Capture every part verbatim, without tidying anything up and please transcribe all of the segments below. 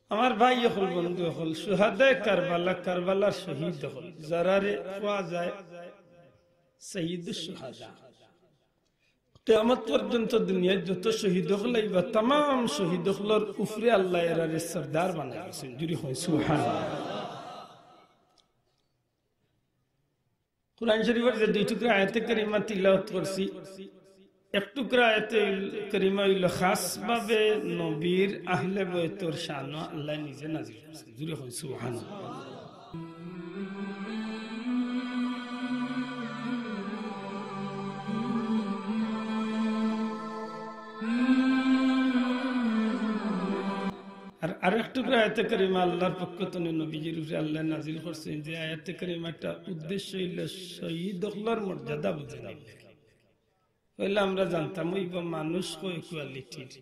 আমার ভাই অকল, বন্ধু অকল, শুহাদায়ে কারবালা, কারবালার শহীদ অকল, যারারে কওয়া যায় সাইয়্যিদুশ শুহাদা। কিয়ামত পর্যন্ত দুনিয়ার যত শহীদ অকল আইবা, তামাম শহীদ অকলর উপরে আল্লায় এরারে সরদার বানাই দিছইন। জুরে কইন সুবহানাল্লাহ। কোরআন শরীফর যে দুই টুকরা আয়াতে কারিমা তিলাওয়াত করছি, এক টুকরা আয়াতে কারিমা অইলো খাসভাবে নবীর আহলে বায়তর শানো আল্লায় নিজে নাজিল করছইন। জুরে কইন সুবহানাল্লাহ। আর আরেক টুকরা আয়াতে কারিমা আল্লাহর পক্ষ তনে নবীজির উপরে আল্লায় নাজিল করছইন, যে আয়াতে কারিমাটা উদ্দেশ্য অইলো শহীদ অকলর মর্যাদা বুঝাইবার লাগি। অইলে আমরা জানতাম অইবো মানুষ কয় কোয়ালিটির,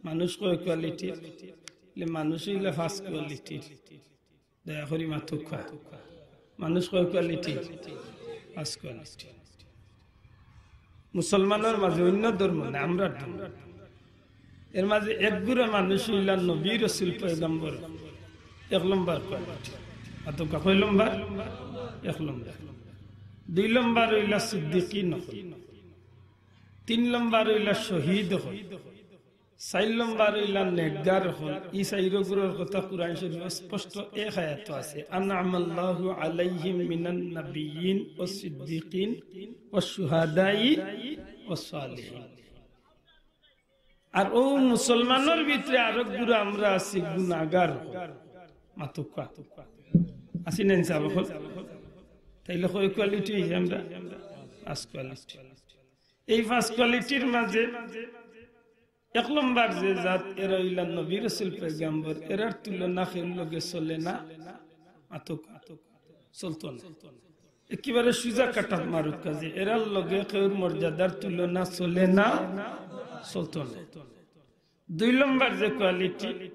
মানুষ কয় কোয়ালিটির, অইলে মানুষ অইলো পাঁচ কোয়ালিটির। দয়া করি মাতউক্কা। মানুষ কয় কোয়ালিটি? পাঁচ কোয়ালিটি। মুসলমানর মাঝে, অইন্য ধর্ম না, আমরার ধর্ম। এর মাঝে এক গুড়া মানুষ অইলা নবী, রসুল, পয়গম্বর, এক নম্বর কোয়ালিটি। মাতউক্কা, কয় নম্বর? এক নম্বর। দুই নম্বর অইলা সিদ্দিকিন অকল। তিন নম্বর অইলা শহীদ অকল। চাইর নম্বর অইলা নেককার অকল। ই চাইরগুরর কথা কোরআন শরীফো স্পষ্ট এক আয়াতো আছে, "আনআমাল্লাহু আলাইহিম মিনান নাবিয়্যিন ওয়াস সিদ্দিকিন ওয়াশ শুহাদাই ওয়াস সালিহিন।" আর অউ মুসলমানর ভিতরে আরক গুরু আমরা আছি গুনাগার অকল। মাতউক্কা। আছি না ইনসাফ অকল? তাইলে কয় কোয়ালিটি অইছে আমরা? পাঁচ কোয়ালিটি। এই পাঁচ কোয়ালিটির মাঝে এক নম্বর যে জাত, এরা অইলা নবী, রসুল, পয়গম্বর, এরার তুলনা কেউর লগে চলে না, মাতউক্কা, চলতো না। একেবারে সুজা কাটা মারউক্কা যে এরার লগে কেউর মর্যাদার তুলনা চলে না, চলতো না। দুই নম্বর যে কোয়ালিটি,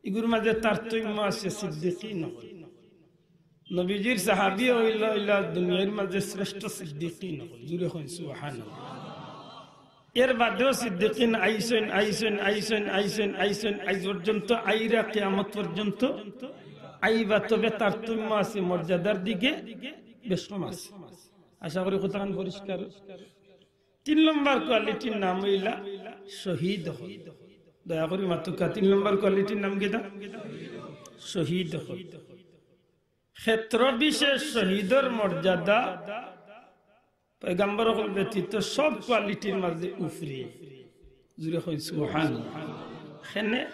ইগুর মাঝে তারতম্য আছে, সিদ্দিকিন অকল। নবীজির সাহাবী অইলা, অইলা দুনিয়ার মাঝে শ্রেষ্ঠ সিদ্দিকিন অকল। জুরে কইন সুবহানাল্লাহ। এর বাদেও সিদ্দিকিন আইছইন, আইছইন, আইছইন, আইছইন, আইছইন, আইজ পর্যন্ত, আইরা কিয়ামত পর্যন্ত আইবা, তবে তারতম্য আছে, মর্যাদার দিকে বেশ কম আছে। আশা করি কথাখান পরিষ্কার। তিন নম্বর কোয়ালিটির নাম অইলা শহীদ অকল। দয়া করি মাতউক্কা, তিন নম্বর কোয়ালিটির নাম কিতা? শহীদ অকল। ক্ষেত্র বিশেষ শহীদর মর্যাদা পয়গম্বর অকল ব্যতীত সব কোয়ালিটির মাঝে উপরে। জুরে কইন সুবহানাল্লাহ। কেনে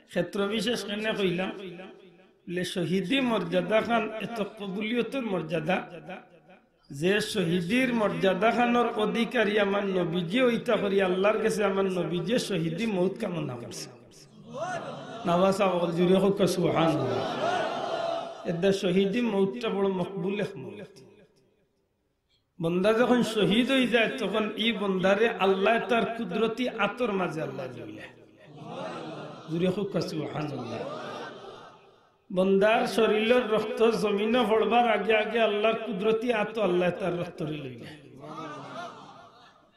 ক্ষেত্র বিশেষ কেনে কইলাম? বলে শহীদি মর্যাদাখান এত কবুলিয়তর মর্যাদা, যে শহীদির মর্যাদাখানর অধিকারী আমার নবীজি অইতা করি আল্লাহর গেছে আমার নবীজিয়ে শহীদি মউত কামনা করছে। নাবাসা অকল জুরে কউক্কা সুবহানাল্লাহ। এরদায় শহীদি মউতটা বড় মকবুল এক মউত। বন্দা যখন শহীদ অইযায়, তখন ই বন্দারে আল্লায় তার কুদরতি আতর মাঝে আল্লায় লইলা। জুরে কউক্কা সুবহানাল্লাহ। বন্দার শরীলর রক্ত জমিনো পড়বার আগে আগে আল্লাহর কুদরতি আতো আল্লায় তার রক্তরে লইলা।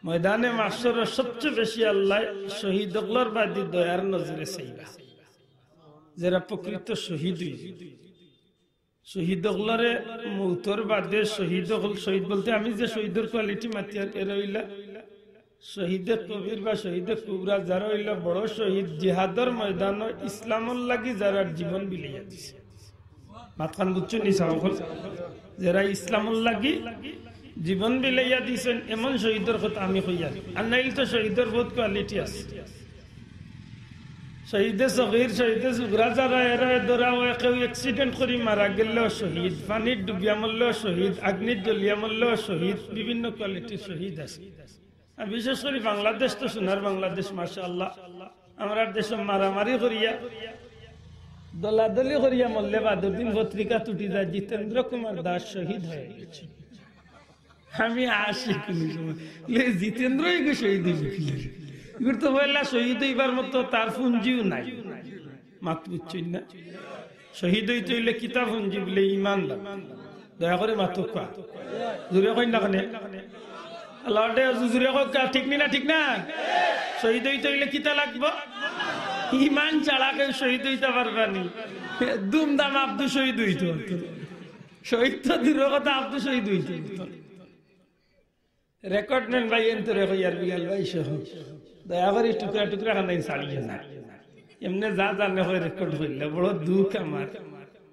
ময়দানে মাহশরো সবচে বেশি আল্লায় শহীদ অকলর বাদি দয়ার নজরে চাইবা, যেরা প্রকৃত শহীদ অইছে। শহীদ অকলরে মউতর বাদে শহীদ অকল, শহীদ বলতে আমি যে শহীদর কোয়ালিটি মাতিয়ার, এরা অইলা শহীদে কবির বা শহীদে কুবরা, যারা অইলা বড় শহীদ, জিহাদর ময়দানো ইসলামর লাগি যারা জীবন বিলাইয়া দিছে। মাতখান বুঝছইন নি সাব অকল? যেরা ইসলামর লাগি জীবন বিলাইয়া দিছইন, এমন শহীদর কথা আমি কইয়ার। আর নাইলে তো শহীদর বউত কোয়ালিটি আছে। শহীদে সগীর, শহীদে সুগরা যারা, এরা ধরা অয়, কেউ accident করি মারা গেলেও শহীদ, পানিত ডুবিয়া মরলেও শহীদ, আগ্নিত জ্বলিয়া মরলেও শহীদ, বিভিন্ন কোয়ালিটির শহীদ আছে। আর বিশেষ করি বাংলাদেশ তো সোনার বাংলাদেশ, মাশাআল্লাহ। আমরার দেশো মারামারি করিয়া, দলাদলি করিয়া মরলে বাদর দিন পত্রিকাত উঠি যায়, "জিতেন্দ্র কুমার দাস শহীদ হয়ে গেছে।" আমি হাসি কুনু সময়। লে, জিতেন্দ্র এগু শহীদ অইবো কিলা? এগুর তো পয়লা শহীদ অইবার মতো তার পুঞ্জিও নাই। মাত বুঝছইন না? শহীদ অইতে অইলে কিতা পুঞ্জি? বলে ইমান লাগবো। দয়া করি মাতউক্কা। জুরে কইন না কেনে? আল্লাহ, জুরে কউক্কা, ঠিক নি না? ঠিক না? শহীদ অইতে অইলে কিতা লাগবো? ইমান ছাড়া কেউ শহীদ অইতা পারবা নি? ধুমধাম আব্দু শহীদ অইতো পারতো। শহীদ তো দূরর কথা, আব্দু শহীদ অইতো পারতো। রেকর্ড নেন ভাই, এন তো রেকর্ড ইয়ার বিলাল ভাই সহ। দয়া করি টুকরা টুকরা খানাইন ছাড়িও না। এমনে যা জানে হয় রেকর্ড করিলা, বড় দুঃখ আমার।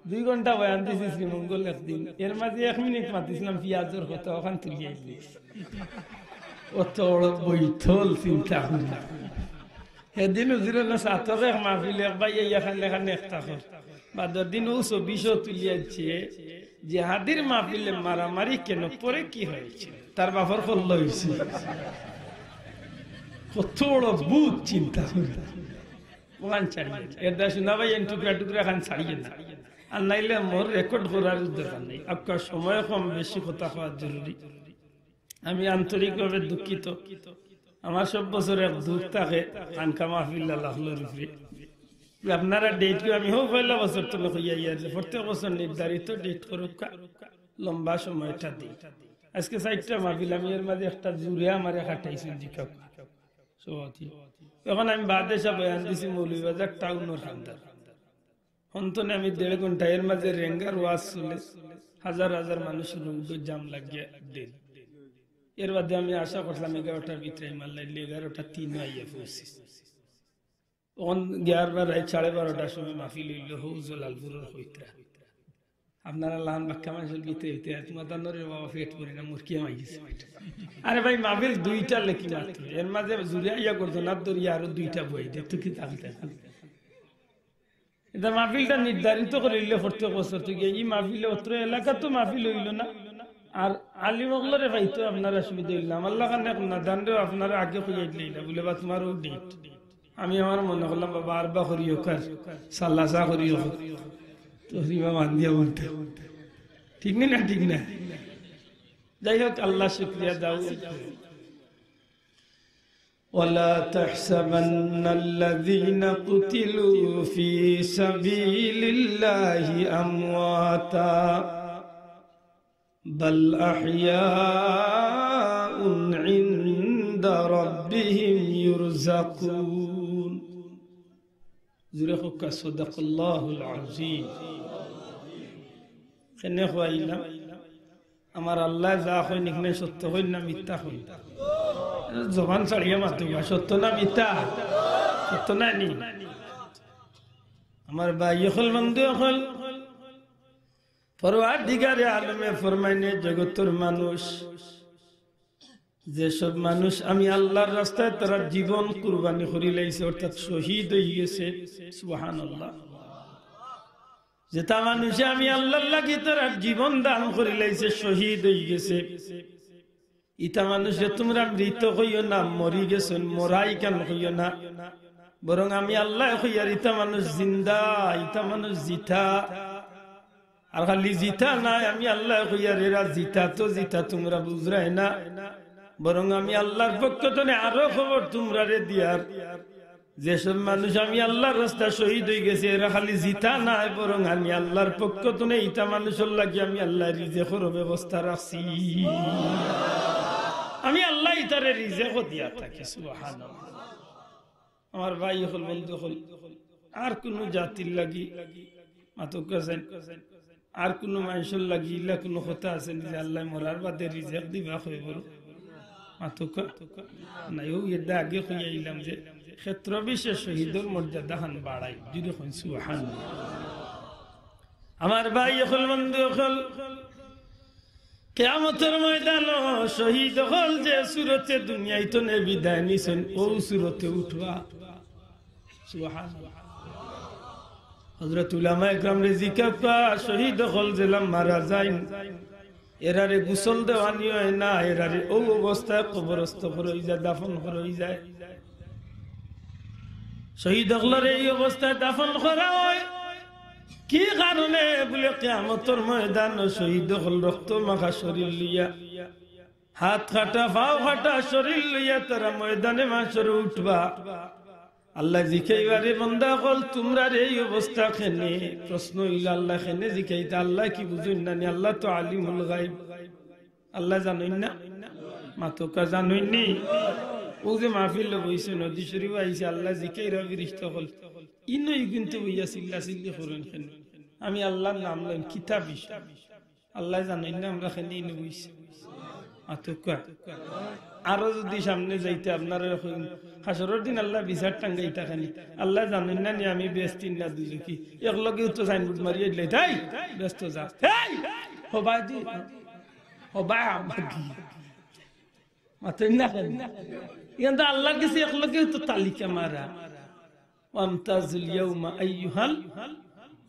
দুই ঘন্টা বয়ান দিছি শ্রীমঙ্গল একদিন, এর মাঝে এক মিনিট মাতিছিলাম পিয়াজর কথা, অখান তুলিয়া দিছি। অত বড় বৈঠল চিন্তা করলাম। সেদিন হুজুরে না সাতক এক মাহফিলে এক ভাই এই এখান লেখান একটা কর। বাদর দিন ও ছবি সহ তুলিয়া দিছে, "জিহাদির মাহফিলে মারামারি কেন, পরে কি হয়েছিল?" তার বাপর কল্লা অইছে। কত বড় বুঝ চিন্তা করলাম। অখান ছাড়িও না। এর দায় শোনা ভাই, এন টুকরা টুকরা খান ছাড়িও না। আর নাইলে মোর রেকর্ড করার দরকার নাই। আপনার সময় কম, বেশি কথা কওয়া জরুরি। আমি আন্তরিকভাবে দুঃখিত। আমার সব বছর এক দুঃখ থাকে খানকা মাহফিল লাখলোর উপরে। আপনারা ডেট কি, আমি হউ পয়লা বছর তো কইয়া ইয়ার যে প্রত্যেক বছর নির্ধারিত ডেট করুক্কা, লম্বা সময়টা দিই। আজকে চাইরটা মাহফিল, আমি এর মাঝে একটা জুড়ে আমারে কাটাইছইন জিকাউক্কা। সভাপতি। এখন আমি বাদে সব বয়ান দিছি মৌলভীবাজার টাউনর কান্দার। হন্তনে আমি দেড় ঘন্টা, এর মাঝে রেঙ্গার ওয়াজ চলে, হাজার হাজার মানুষ রোডো জাম লাগিয়া দেন। এর বাদে আমি আশা করছিলাম এগারোটার ভিতরে, আমি আল্লাহ দিলে এগারোটা তিন আইয়া পৌঁছি। অখন গিয়ার বার রাইত সাড়ে বারোটার সময় মাহফিল অইল, হউ জলালপুরর কইতরা। আপনারা লান বাক্কা মানুষর ভিতরে ভিতরে, "তোমার দানোরে বাবা, পেট ভরে না, মুরকি আমার গেছে পেটে।" আরে ভাই, মাহফিল দুইটা লেখি মাত্র, এর মাঝে জুড়ে আইয়া করতো না, দরিয়া আরো দুইটা বই দে, তুই কি জানতে? এটা মাহফিলটা নির্ধারিত করিলে প্রত্যেক বছর থেকে, এই মাহফিলে অত্র এলাকা তো মাহফিল অইল না। আর আলিম অকলরে পাইতো আপনারা সুবিধা অইল না। আমার লাখান এক নাদানরেও আপনারা আগে কইয়া দিলে, বলে, "বা তোমার ও ডেট।" আমি আমার মনে করলাম, "বাবা, আর বা করিও কার, সাল্লাসা করিও কার।" তো ইমাম আন্দিয়া বলতে, ঠিক নি না? ঠিক না? যাই হোক, আল্লাহ শুক্রিয়া দাও। ولا تحسبن الذين قتلوا في سبيل الله أمواتا بل أحياء عند ربهم يرزقون. জুরে কউক্কা, صدق الله العظيم। কেনে কইলাম, আমার আল্লাহ যা কইন, ইখানে সত্য কইন না মিথ্যা কইন? জবান ছাড়িয়া মাতুক্কা, সত্য না মিথ্যা? সত্য না নি? আমার ভাই অকল, বন্ধু অকল, পরওয়ারদিগারে আলমে ফরমাইনে, জগতর মানুষ, যেসব মানুষ আমি আল্লাহর রাস্তায় তারা জীবন কুরবানি করিলাইছে, অর্থাৎ শহীদ অইগেছে, সুবহানাল্লাহ। যেতা মানুষে আমি আল্লাহর লাগি তারা জীবন দান করিলাইছে, শহীদ অইগেছে, ইতা মানুষরে তুমরা মৃত কইও না, মরিগেছইন, মরা ইখান কইও না, বরং আমি আল্লায় কইয়ার ইতা মানুষ জিন্দা, ইতা মানুষ জিতা। আর খালি জিতা নায়, আমি আল্লায় কইয়ার এরা জিতা তো জিতা, তুমরা বুঝরায় না, বরং আমি আল্লাহর পক্ষ তনে আরো খবর তুমরারে দিয়ার, যেসব মানুষ আমি আল্লাহর রাস্তায় শহীদ অইগেছে, এরা খালি জিতা নায়, বরং আমি আল্লাহর পক্ষ তনে ইতা মানুষর লাগি আমি আল্লায় রিজেকর ব্যবস্থা রাখছি। আমি আল্লায় ইতারে রিজেকও দিয়া থাকি। সুবহানাল্লাহ। আমার ভাই অকল, বন্ধু অকল, আর কুনু জাতির লাগি মাতুক্কা চাইন, আর কুনু মানষর লাগি ইলা কুনু কথা আছে নি যে আল্লায় মরার বাদে রিজেক দিবা কইবো? মাতুক্কা নাই। অউ এরদা আগে কইয়া আইলাম যে ক্ষেত্র বিশেষ শহীদর মর্যাদাখান বাড়াই, জুরে কইন সুবহানাল্লাহ। আমার ভাই অকল, বন্ধু অকল, কিয়ামতর ময়দানো শহীদ অকল যে সুরতে দুনিয়া তনে বিদায় নিছইন, অউ সুরতে উঠবা। সুবহানাল্লাহ। হযরত উলামায়ে কেরামরে জিকাউক্কা, শহীদ অকল যেলা মারা যাইন, এরারে গোসল দেওয়ানি অয় না, এরারে অউ অবস্থায় কবরস্থ করা অইযায়, দাফন করা অইযায়। শহীদ অকলরে এই অবস্থায় দাফন করা অয়। কি কারণে? বুলে, কিয়ামতর ময়দানো শহীদ অকল রক্ত মাখা শরীর লইয়া, হাত কাটা, পাও কাটা শরীর লইয়া তারা ময়দানে মাশরো উঠবা। আল্লায় জিকাইবা, রে বন্দা অকল, তুমরার এই অবস্থা কেনে? প্রশ্ন অইলো, আল্লায় কেনে জিকাইতা? আল্লায় কি বুঝইন না নি? আল্লাহ তো আলিমুল গায়ব। আল্লায় জানইন না? মাতুক্কা, জানইন নি? অউ যে মাহফিলো বইছইন, নদী শরীফ আইছে, আল্লায় জিকাইরা ফিরিস্তা অকল, ইনো ইগুইন্তে বইয়া চিল্লা চিল্লি করইন কেনে? আমি আল্লার নাম লইন, কিতা বিষয়? আল্লায় জানইন না আমরা কেনে ইনো বইছি? আতকা। আরো যুদি সামনে যাইতে আপনারারে কইমু, হাশরর দিন আল্লায় বিচার টাঙ্গাইতা কেনে? আল্লায় জানইন না নি আমি বেহেস্তি না দুজখি? একলগেউ তো সাইনবোর্ড মারিয়া দিলে, "তাই বেহেস্তো যা, এই হবায়দি, হবায় আমাদি।" মাতইন না কেনে? ইখান তো আল্লার গেছে একলগেউ তো তালিকা মারা। "ওয়ামতাজুল ইয়াউমা আইয়ুহাল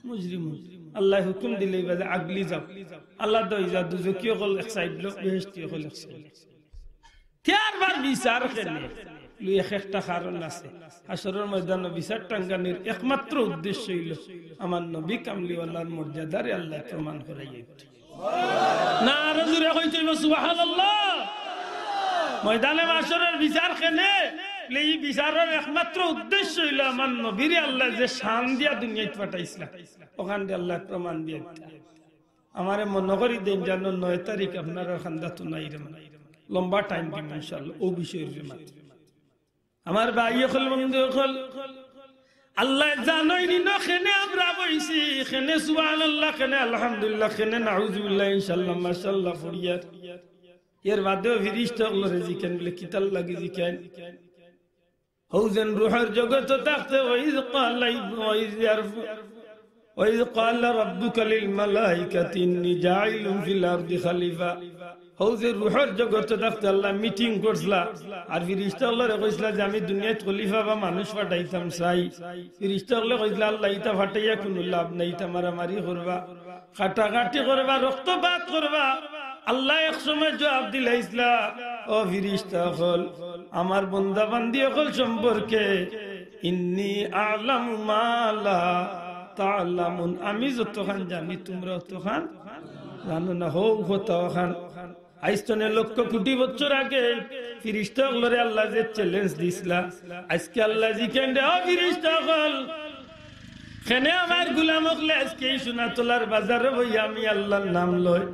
মুজরিমুন।" আল্লায় হুকুম দিলে ইবাদে আগলি যাও। আলাদা অই যা, দুজখি অকল এক সাইড লো, বেহেস্তি অকল এক সাইড। তে আরবার বিচার কেনে? লু, এক একটা কারণ আছে। হাশরর ময়দানো বিচার টাঙ্গানির একমাত্র উদ্দেশ্য অইলো আমার নবী কামলিওয়ালার মর্যাদারে আল্লায় প্রমাণ করাইয়া দিতা। না, আরো জোরে কইতে অইবো, সুবহানাল্লাহ। ময়দানে মাশরর বিচার কেনে? লে, ই বিচারর একমাত্র উদ্দেশ্য অইলো আমার নবীরে আল্লায় যে শান দিয়া দুনিয়াত পাঠাইছলা, অখানরে আল্লায় প্রমাণ দিয়া দিতা। আমারে মনো করি দেইন যেন নয় তারিখ আপনারার কান্দাত নাই রে, লম্বা টাইম দিমু ইনশাআল্লাহ অউ বিষয়র মাঝে। আমার ভাই অকল, বন্ধু অকল, আল্লায় জানইন নি কেনে আমরা বইছি, কেনে সুবহানাল্লাহ, কেনে আলহামদুলিল্লাহ, কেনে নাউজুবিল্লাহ, ইনশাআল্লাহ, মাশাআল্লাহ পড়িয়ার। এর বাদেও ফিরিস্তা অকলরে জিকাইন, বলে, "কিতার লাগি জিকাইন?" হউ যেন রুহর জগতো থাকতে, "ওয়াইজ ক্বালা ইব-, ওয়াইজ ইয়ারফা-, ওয়াইজ ক্বালা রাব্বুকা লিল মালাইকাতি ইন্নী জাইলুন ফিল আরদি খালিফা।" হউ যে রুহর জগতো থাকতে আল্লায় মিটিং করছলা, আর ফিরিস্তা অকলরে কইছলা যে, "আমি দুনিয়াত খলিফা বা মানুষ পাঠাইতাম চাই।" ফিরিস্তা অকলে কইছলা, "আল্লাহ, ইতা পাঠাইয়া কুনু লাভ নাই, ইতা মারামারি করবা, কাটাকাটি করবা, রক্তপাত করবা।" আল্লায় এক সময় জুয়াব দিলাইছলা, "ও ফিরিস্তা অকল, আমার বন্দা বান্দি অকল সম্পর্কে, ইন্নী আ'লামু মা লা তা'লামুন, আমি যতখান জানি তুমরা অতখান জানো না।" হউ কথা অখান। আইজ তনে লক্ষ কুটি বছর আগে ফিরিস্তা অকলরে আল্লায় যে চ্যালেঞ্জ দিছলা, আইজকে আল্লায় জিকাইন রে, "ও ফিরিস্তা অকল, কেনে আমার গুলাম অকলে আইজকে ই সোনাতলার বাজারো বইয়া আমি আল্লার নাম লয়?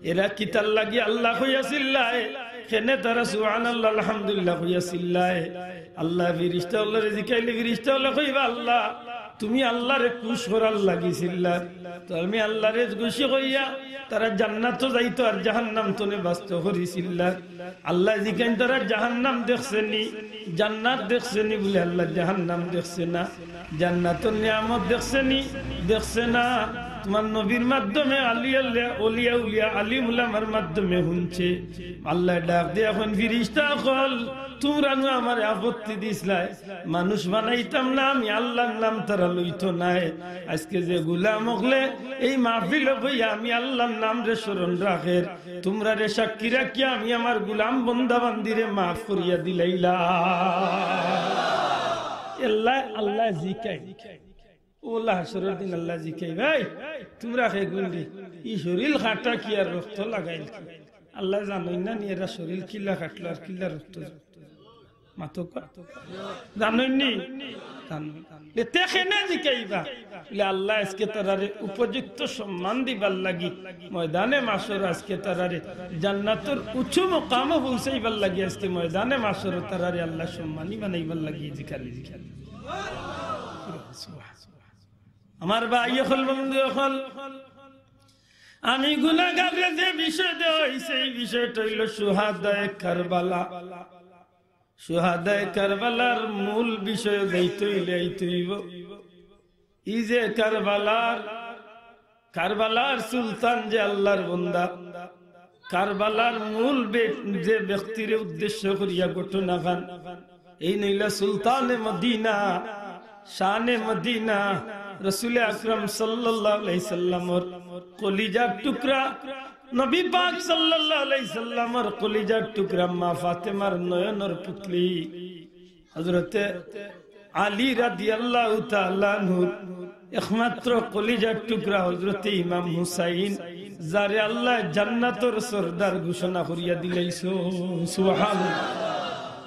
এরা কিতার লাগি আল্লাহ কইয়া চিল্লায়? কেনে তারা সুবহানাল্লাহ, আলহামদুলিল্লাহ কইয়া চিল্লায়?" আল্লায় ফিরিস্তা অকলরে জিকাইলে ফিরিস্তা অকলে কইবা, "আল্লাহ, তুমি আল্লারে খুশ করার লাগি চিল্লার, তো আমি আল্লারে খুশি করিয়া তারা জান্নাতো যাইতো আর জাহান্নাম তনে বাঁচতো করি চিল্লার।" আল্লায় জিকাইন, "তারা জাহান্নাম দেখছে নি, জান্নাত দেখছে নি?" বলে, "আল্লাহ, জাহান্নাম দেখছে না।" "জান্নাতর নিয়ামত দেখছে নি?" "দেখছে না।" "তুমার নবীর মাধ্যমে আলী আল্লাহ, অলিয়া উলিয়া, আলিম উলামার মাধ্যমে হুনছে।" আল্লায় ডাক দিয়া কইন, "ফিরিস্তা অকল, তুমরা নু আমারে আপত্তি দিছলায়, মানুষ বানাইতাম না, আমি আল্লার নাম তারা লইতো নায়। আইজকে যে গুলাম অকলে এই মাহফিলো বইয়া আমি আল্লার নামরে স্মরণ রাখের, তুমরারে সাক্ষী রাখিয়া আমি আমার গুলাম বন্দা বান্দিরে মাফ করিয়া দিলাইলাম।" আল্লায়, আল্লায় জিকাইন। অউলা হাশরর দিন আল্লায় জিকাইবা, "ভাই, তুমরা কে গুন্ডি, ই শরীল কাটা কি আর রক্ত লাগাইল কি?" আল্লায় জানইন না নি এরা শরীল কিলা কাটলো আর কিলা রক্ত? মাতউক্কা। জানইন নি? জানইন। এতে কেনে জিকাইবা? বলে, আল্লায় আইজকে তারারে উপযুক্ত সম্মান দিবার লাগি ময়দানে মাশর আইজকে তারারে জান্নাতর উঁচু মকামো পৌঁছাইবার লাগি আইজকে ময়দানে মাশর তারারে আল্লায় সম্মানী বানাইবার লাগি জিকাইন, জিকাইন। আমার ভাই অকল, বন্ধু অকল, আমি গুনাগাররে যে বিষয় দেওয়া অইছে, ই বিষয়টা অইলো শুহাদায়ে কারবালা। শুহাদায়ে কারবালার মূল বিষয় যাইতে অইলে আইতে অইবো। ই যে কারবালার, কারবালার সুলতান যে আল্লার বন্দা, কারবালার মূল বে-, যে ব্যক্তিরে উদ্দেশ্য করিয়া ঘটনাখান, এইন অইলা সুলতানে মদিনা, শানে মদিনা, রসুলে আকরাম সাল্লাল্লাহু আলাইহি সাল্লামর কলিজার টুকরা, নবী পাক সাল্লাল্লাহু আলাইহি সাল্লামর কলিজার টুকরা, মা ফাতেমার নয়নর পুতলি, হযরতে আলী রাদিয়াল্লাহু তাআলা আনহুর একমাত্র কলিজার টুকরা হযরতে ইমাম হুসাইন, যারে আল্লায় জান্নাতর সর্দার ঘোষণা করিয়া দিলাইছইন। সুবহানাল্লাহ।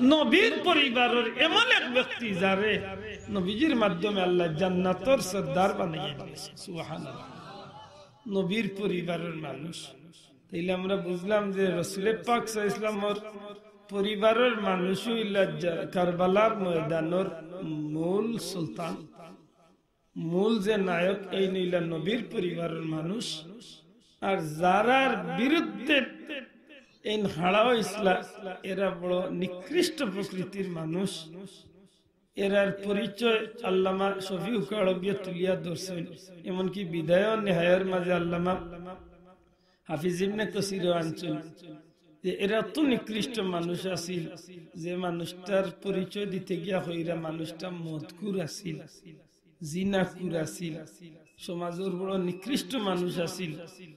নবীর পরিবারর এমন এক ব্যক্তি, যারে নবীজির মাধ্যমে আল্লায় জান্নাতর সর্দার বানাইয়া দিলাইছইন। সুবহানাল্লাহ। নবীর পরিবারর মানুষ। তাইলে আমরা বুঝলাম যে রসুলে পাক সাল্লাল্লাহু আলাইহি ওয়াসাল্লামর পরিবারর মানুষ অইলা যা-, কারবালার ময়দানর মূল সুলতান। মূল যে নায়ক, এইন অইলা নবীর পরিবারর মানুষ। আর যারার বিরুদ্ধে এইন খাড়া অইছলা, এরা বড় নিকৃষ্ট প্রকৃতির মানুষ। এরার পরিচয় আল্লামা শফিউক আরবিয়ে তুলিয়া ধরছইন। এমনকি বিদায় ও নেহায়ার মাঝে আল্লামা হাফিজ ইবনে কাসিরও আনছইন যে এরা তো নিকৃষ্ট মানুষ আছিল, যে মানুষটার পরিচয় দিতে গিয়া কইরা মানুষটা মদখুর আছিল, জিনাখুর আছিল, সমাজর বড় নিকৃষ্ট মানুষ আছিল।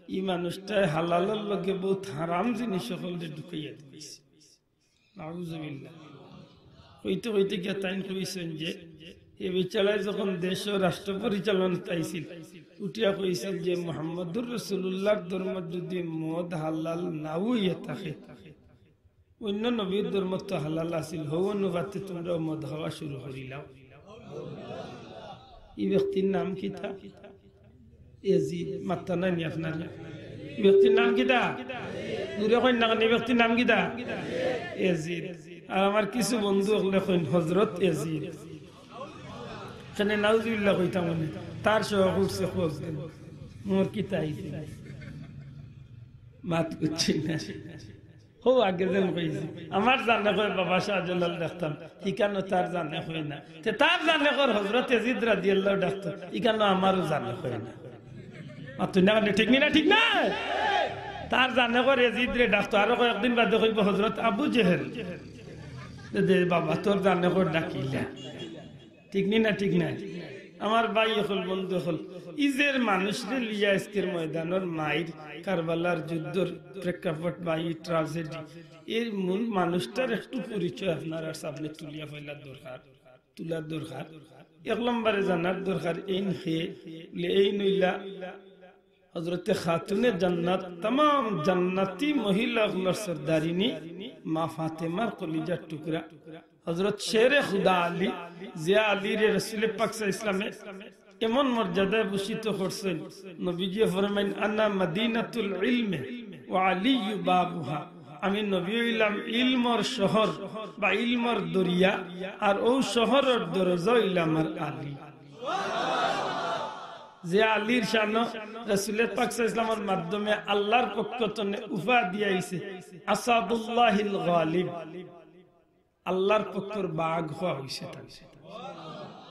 ই মানুষটায় হালালর লগে বহুত হারাম জিনিস অকলরে ঢুকাইয়া দিছে। নাউজুবিল্লাহ। কইতে কইতে গিয়া তাইন কইছইন যে এ বেচারায় যখন দেশ ও রাষ্ট্র পরিচালনাত আইছিল, উঠিয়া কইছিল যে মোহাম্মদুর রাসূলুল্লাহর ধর্মত যদি মদ হালাল না অইয়া থাকে, অন্য নবীর ধর্মত তো হালাল আছিল, হউ অনুপাতে তুমরাও মদ খাওয়া শুরু করিলাও। ই ব্যক্তির নাম কিতা? এজিদ। মাত্তা নাই নি আপনার? ই ব্যক্তির নাম কিতা? জুরে কইন না কেনে, ই ব্যক্তির নাম কিতা? এজিদ। আর আমার কিছু বন্ধু অকলে কইন হজরত এজিদ। কেনে নাউজুবিল্লাহ কইতাম মানে, তার সহ উঠছে খোঁজ দেন। মোর কিতা আইছে? মাত করছি না। হউ আগে যেন কইছি, আমার জানে কয় বাবা শাহজালাল ডাকতাম, ইখানো তার জানে কয় না। তে তার জানে কর হজরত এজিদ রাদিয়াল্লাহু ডাকতো, ইখানো আমারও জানে কয় না। মাতুন না কেনে, ঠিক নি না? ঠিক না? তার জানে কর এজিদরে ডাকতো, আরো কয়েকদিন বাদে কইবো হজরত আবু জেহেল। দে বাবা, তোর জানে কর ডাকিলা। ঠিক নি না? ঠিক না? আমার ভাই অকল, বন্ধু অকল, ইজের মানুষরে লইয়া আজকের ময়দানর মাইর, কারবালার যুদ্ধর প্রেক্ষাপট বা ই ট্রাজেডি, এর মূল মানুষটার একটু পরিচয় আপনারার সামনে তুলিয়া ফেলার দরকার, তুলার দরকার। এক নম্বরে জানার দরকার এইন কে, বলে এইন অইলা হজরতে খাতুনে জান্নাত, তামাম জান্নাতি মহিলা অকলর সর্দারিনী, মা ফাতেমার কলিজার টুকরা, হজরত শেরে খুদা আলী, যে আলীরে রসুলে পাক সাল্লাল্লাহু আলাইহি ওয়াসাল্লামে এমন মর্যাদায় ভূষিত করছইন, নবীজিয়ে ফরমাইন, "আনা মাদিনাতুল ইলমে ওয়া আলিয়্যু বাবুহা।" আমি নবী অইলাম ইলমর শহর বা ইলমর দরিয়া, আর অউ শহরর দরজা অইলা আমার আলী। যে আলীর শানো রসুলে পাক সাল্লাল্লাহু আলাইহি ওয়াসাল্লামর মাধ্যমে আল্লাহর পক্ষ তনে উপহার দিয়া আইছে, আসাদুল্লাহিল গালিব, আল্লাহর পক্ষর বাঘ কওয়া অইছে তান।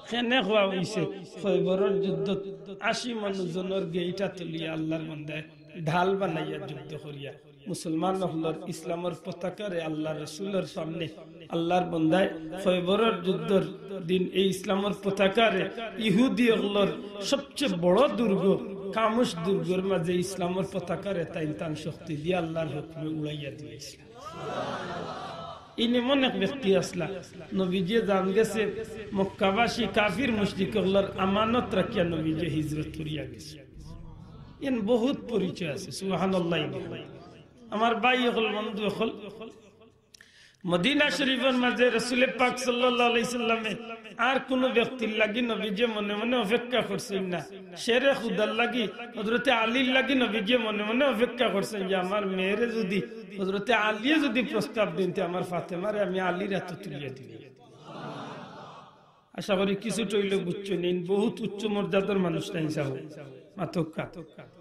কেনে কওয়া অইছে? খয়বরর যুদ্ধত আশি মন ওজনর গেইটা তুলিয়া আল্লাহর বন্দায় ঢাল বানাইয়া যুদ্ধ করিয়া মুসলমান অকলর ইসলামর পতাকারে আল্লাহর রসুলর সামনে আল্লাহর বন্দায় খয়বরর যুদ্ধর দিন এই ইসলামর পতাকারে ইহুদি অকলর সবচেয়ে বড় দুর্গ কামুশ দুর্গর মাঝে ইসলামর পতাকারে তাইন তান শক্তি দিয়া আল্লাহর হুকুমে উড়াইয়া দিলাইছলা। ইন এমন এক ব্যক্তি আছলা, নবীজিয়ে জান গেছে মক্কাবাসী কাফির মুশরিক অকলর আমানত রাখিয়া নবীজিয়ে হিজরত করিয়া গেছে। ইন বহুত পরিচয় আছে, সুবহানাল্লাহ। আমার ভাই অকল, বন্ধু অকল, মদিনা শরীফর মাঝে রসুলে পাক সাল্লাল্লাহু আলাইহি সাল্লামে আর কুনু ব্যক্তির লাগি নবীজিয়ে মনে মনে অপেক্ষা করছইন না। শেরে খুদার লাগি, হজরতে আলীর লাগি নবীজিয়ে মনে মনে অপেক্ষা করছইন যে আমার মেয়েরে যদি হজরতে আলীয়ে যদি প্রস্তাব দেইন, তে আমার ফাতেমারে আমি আলীর আতো তুলিয়া দিমু। আশা করি কিছুটা অইলেও বুঝছইন, ইন বহুত উচ্চ মর্যাদার মানুষ তাইন সাব। মাতউক্কা।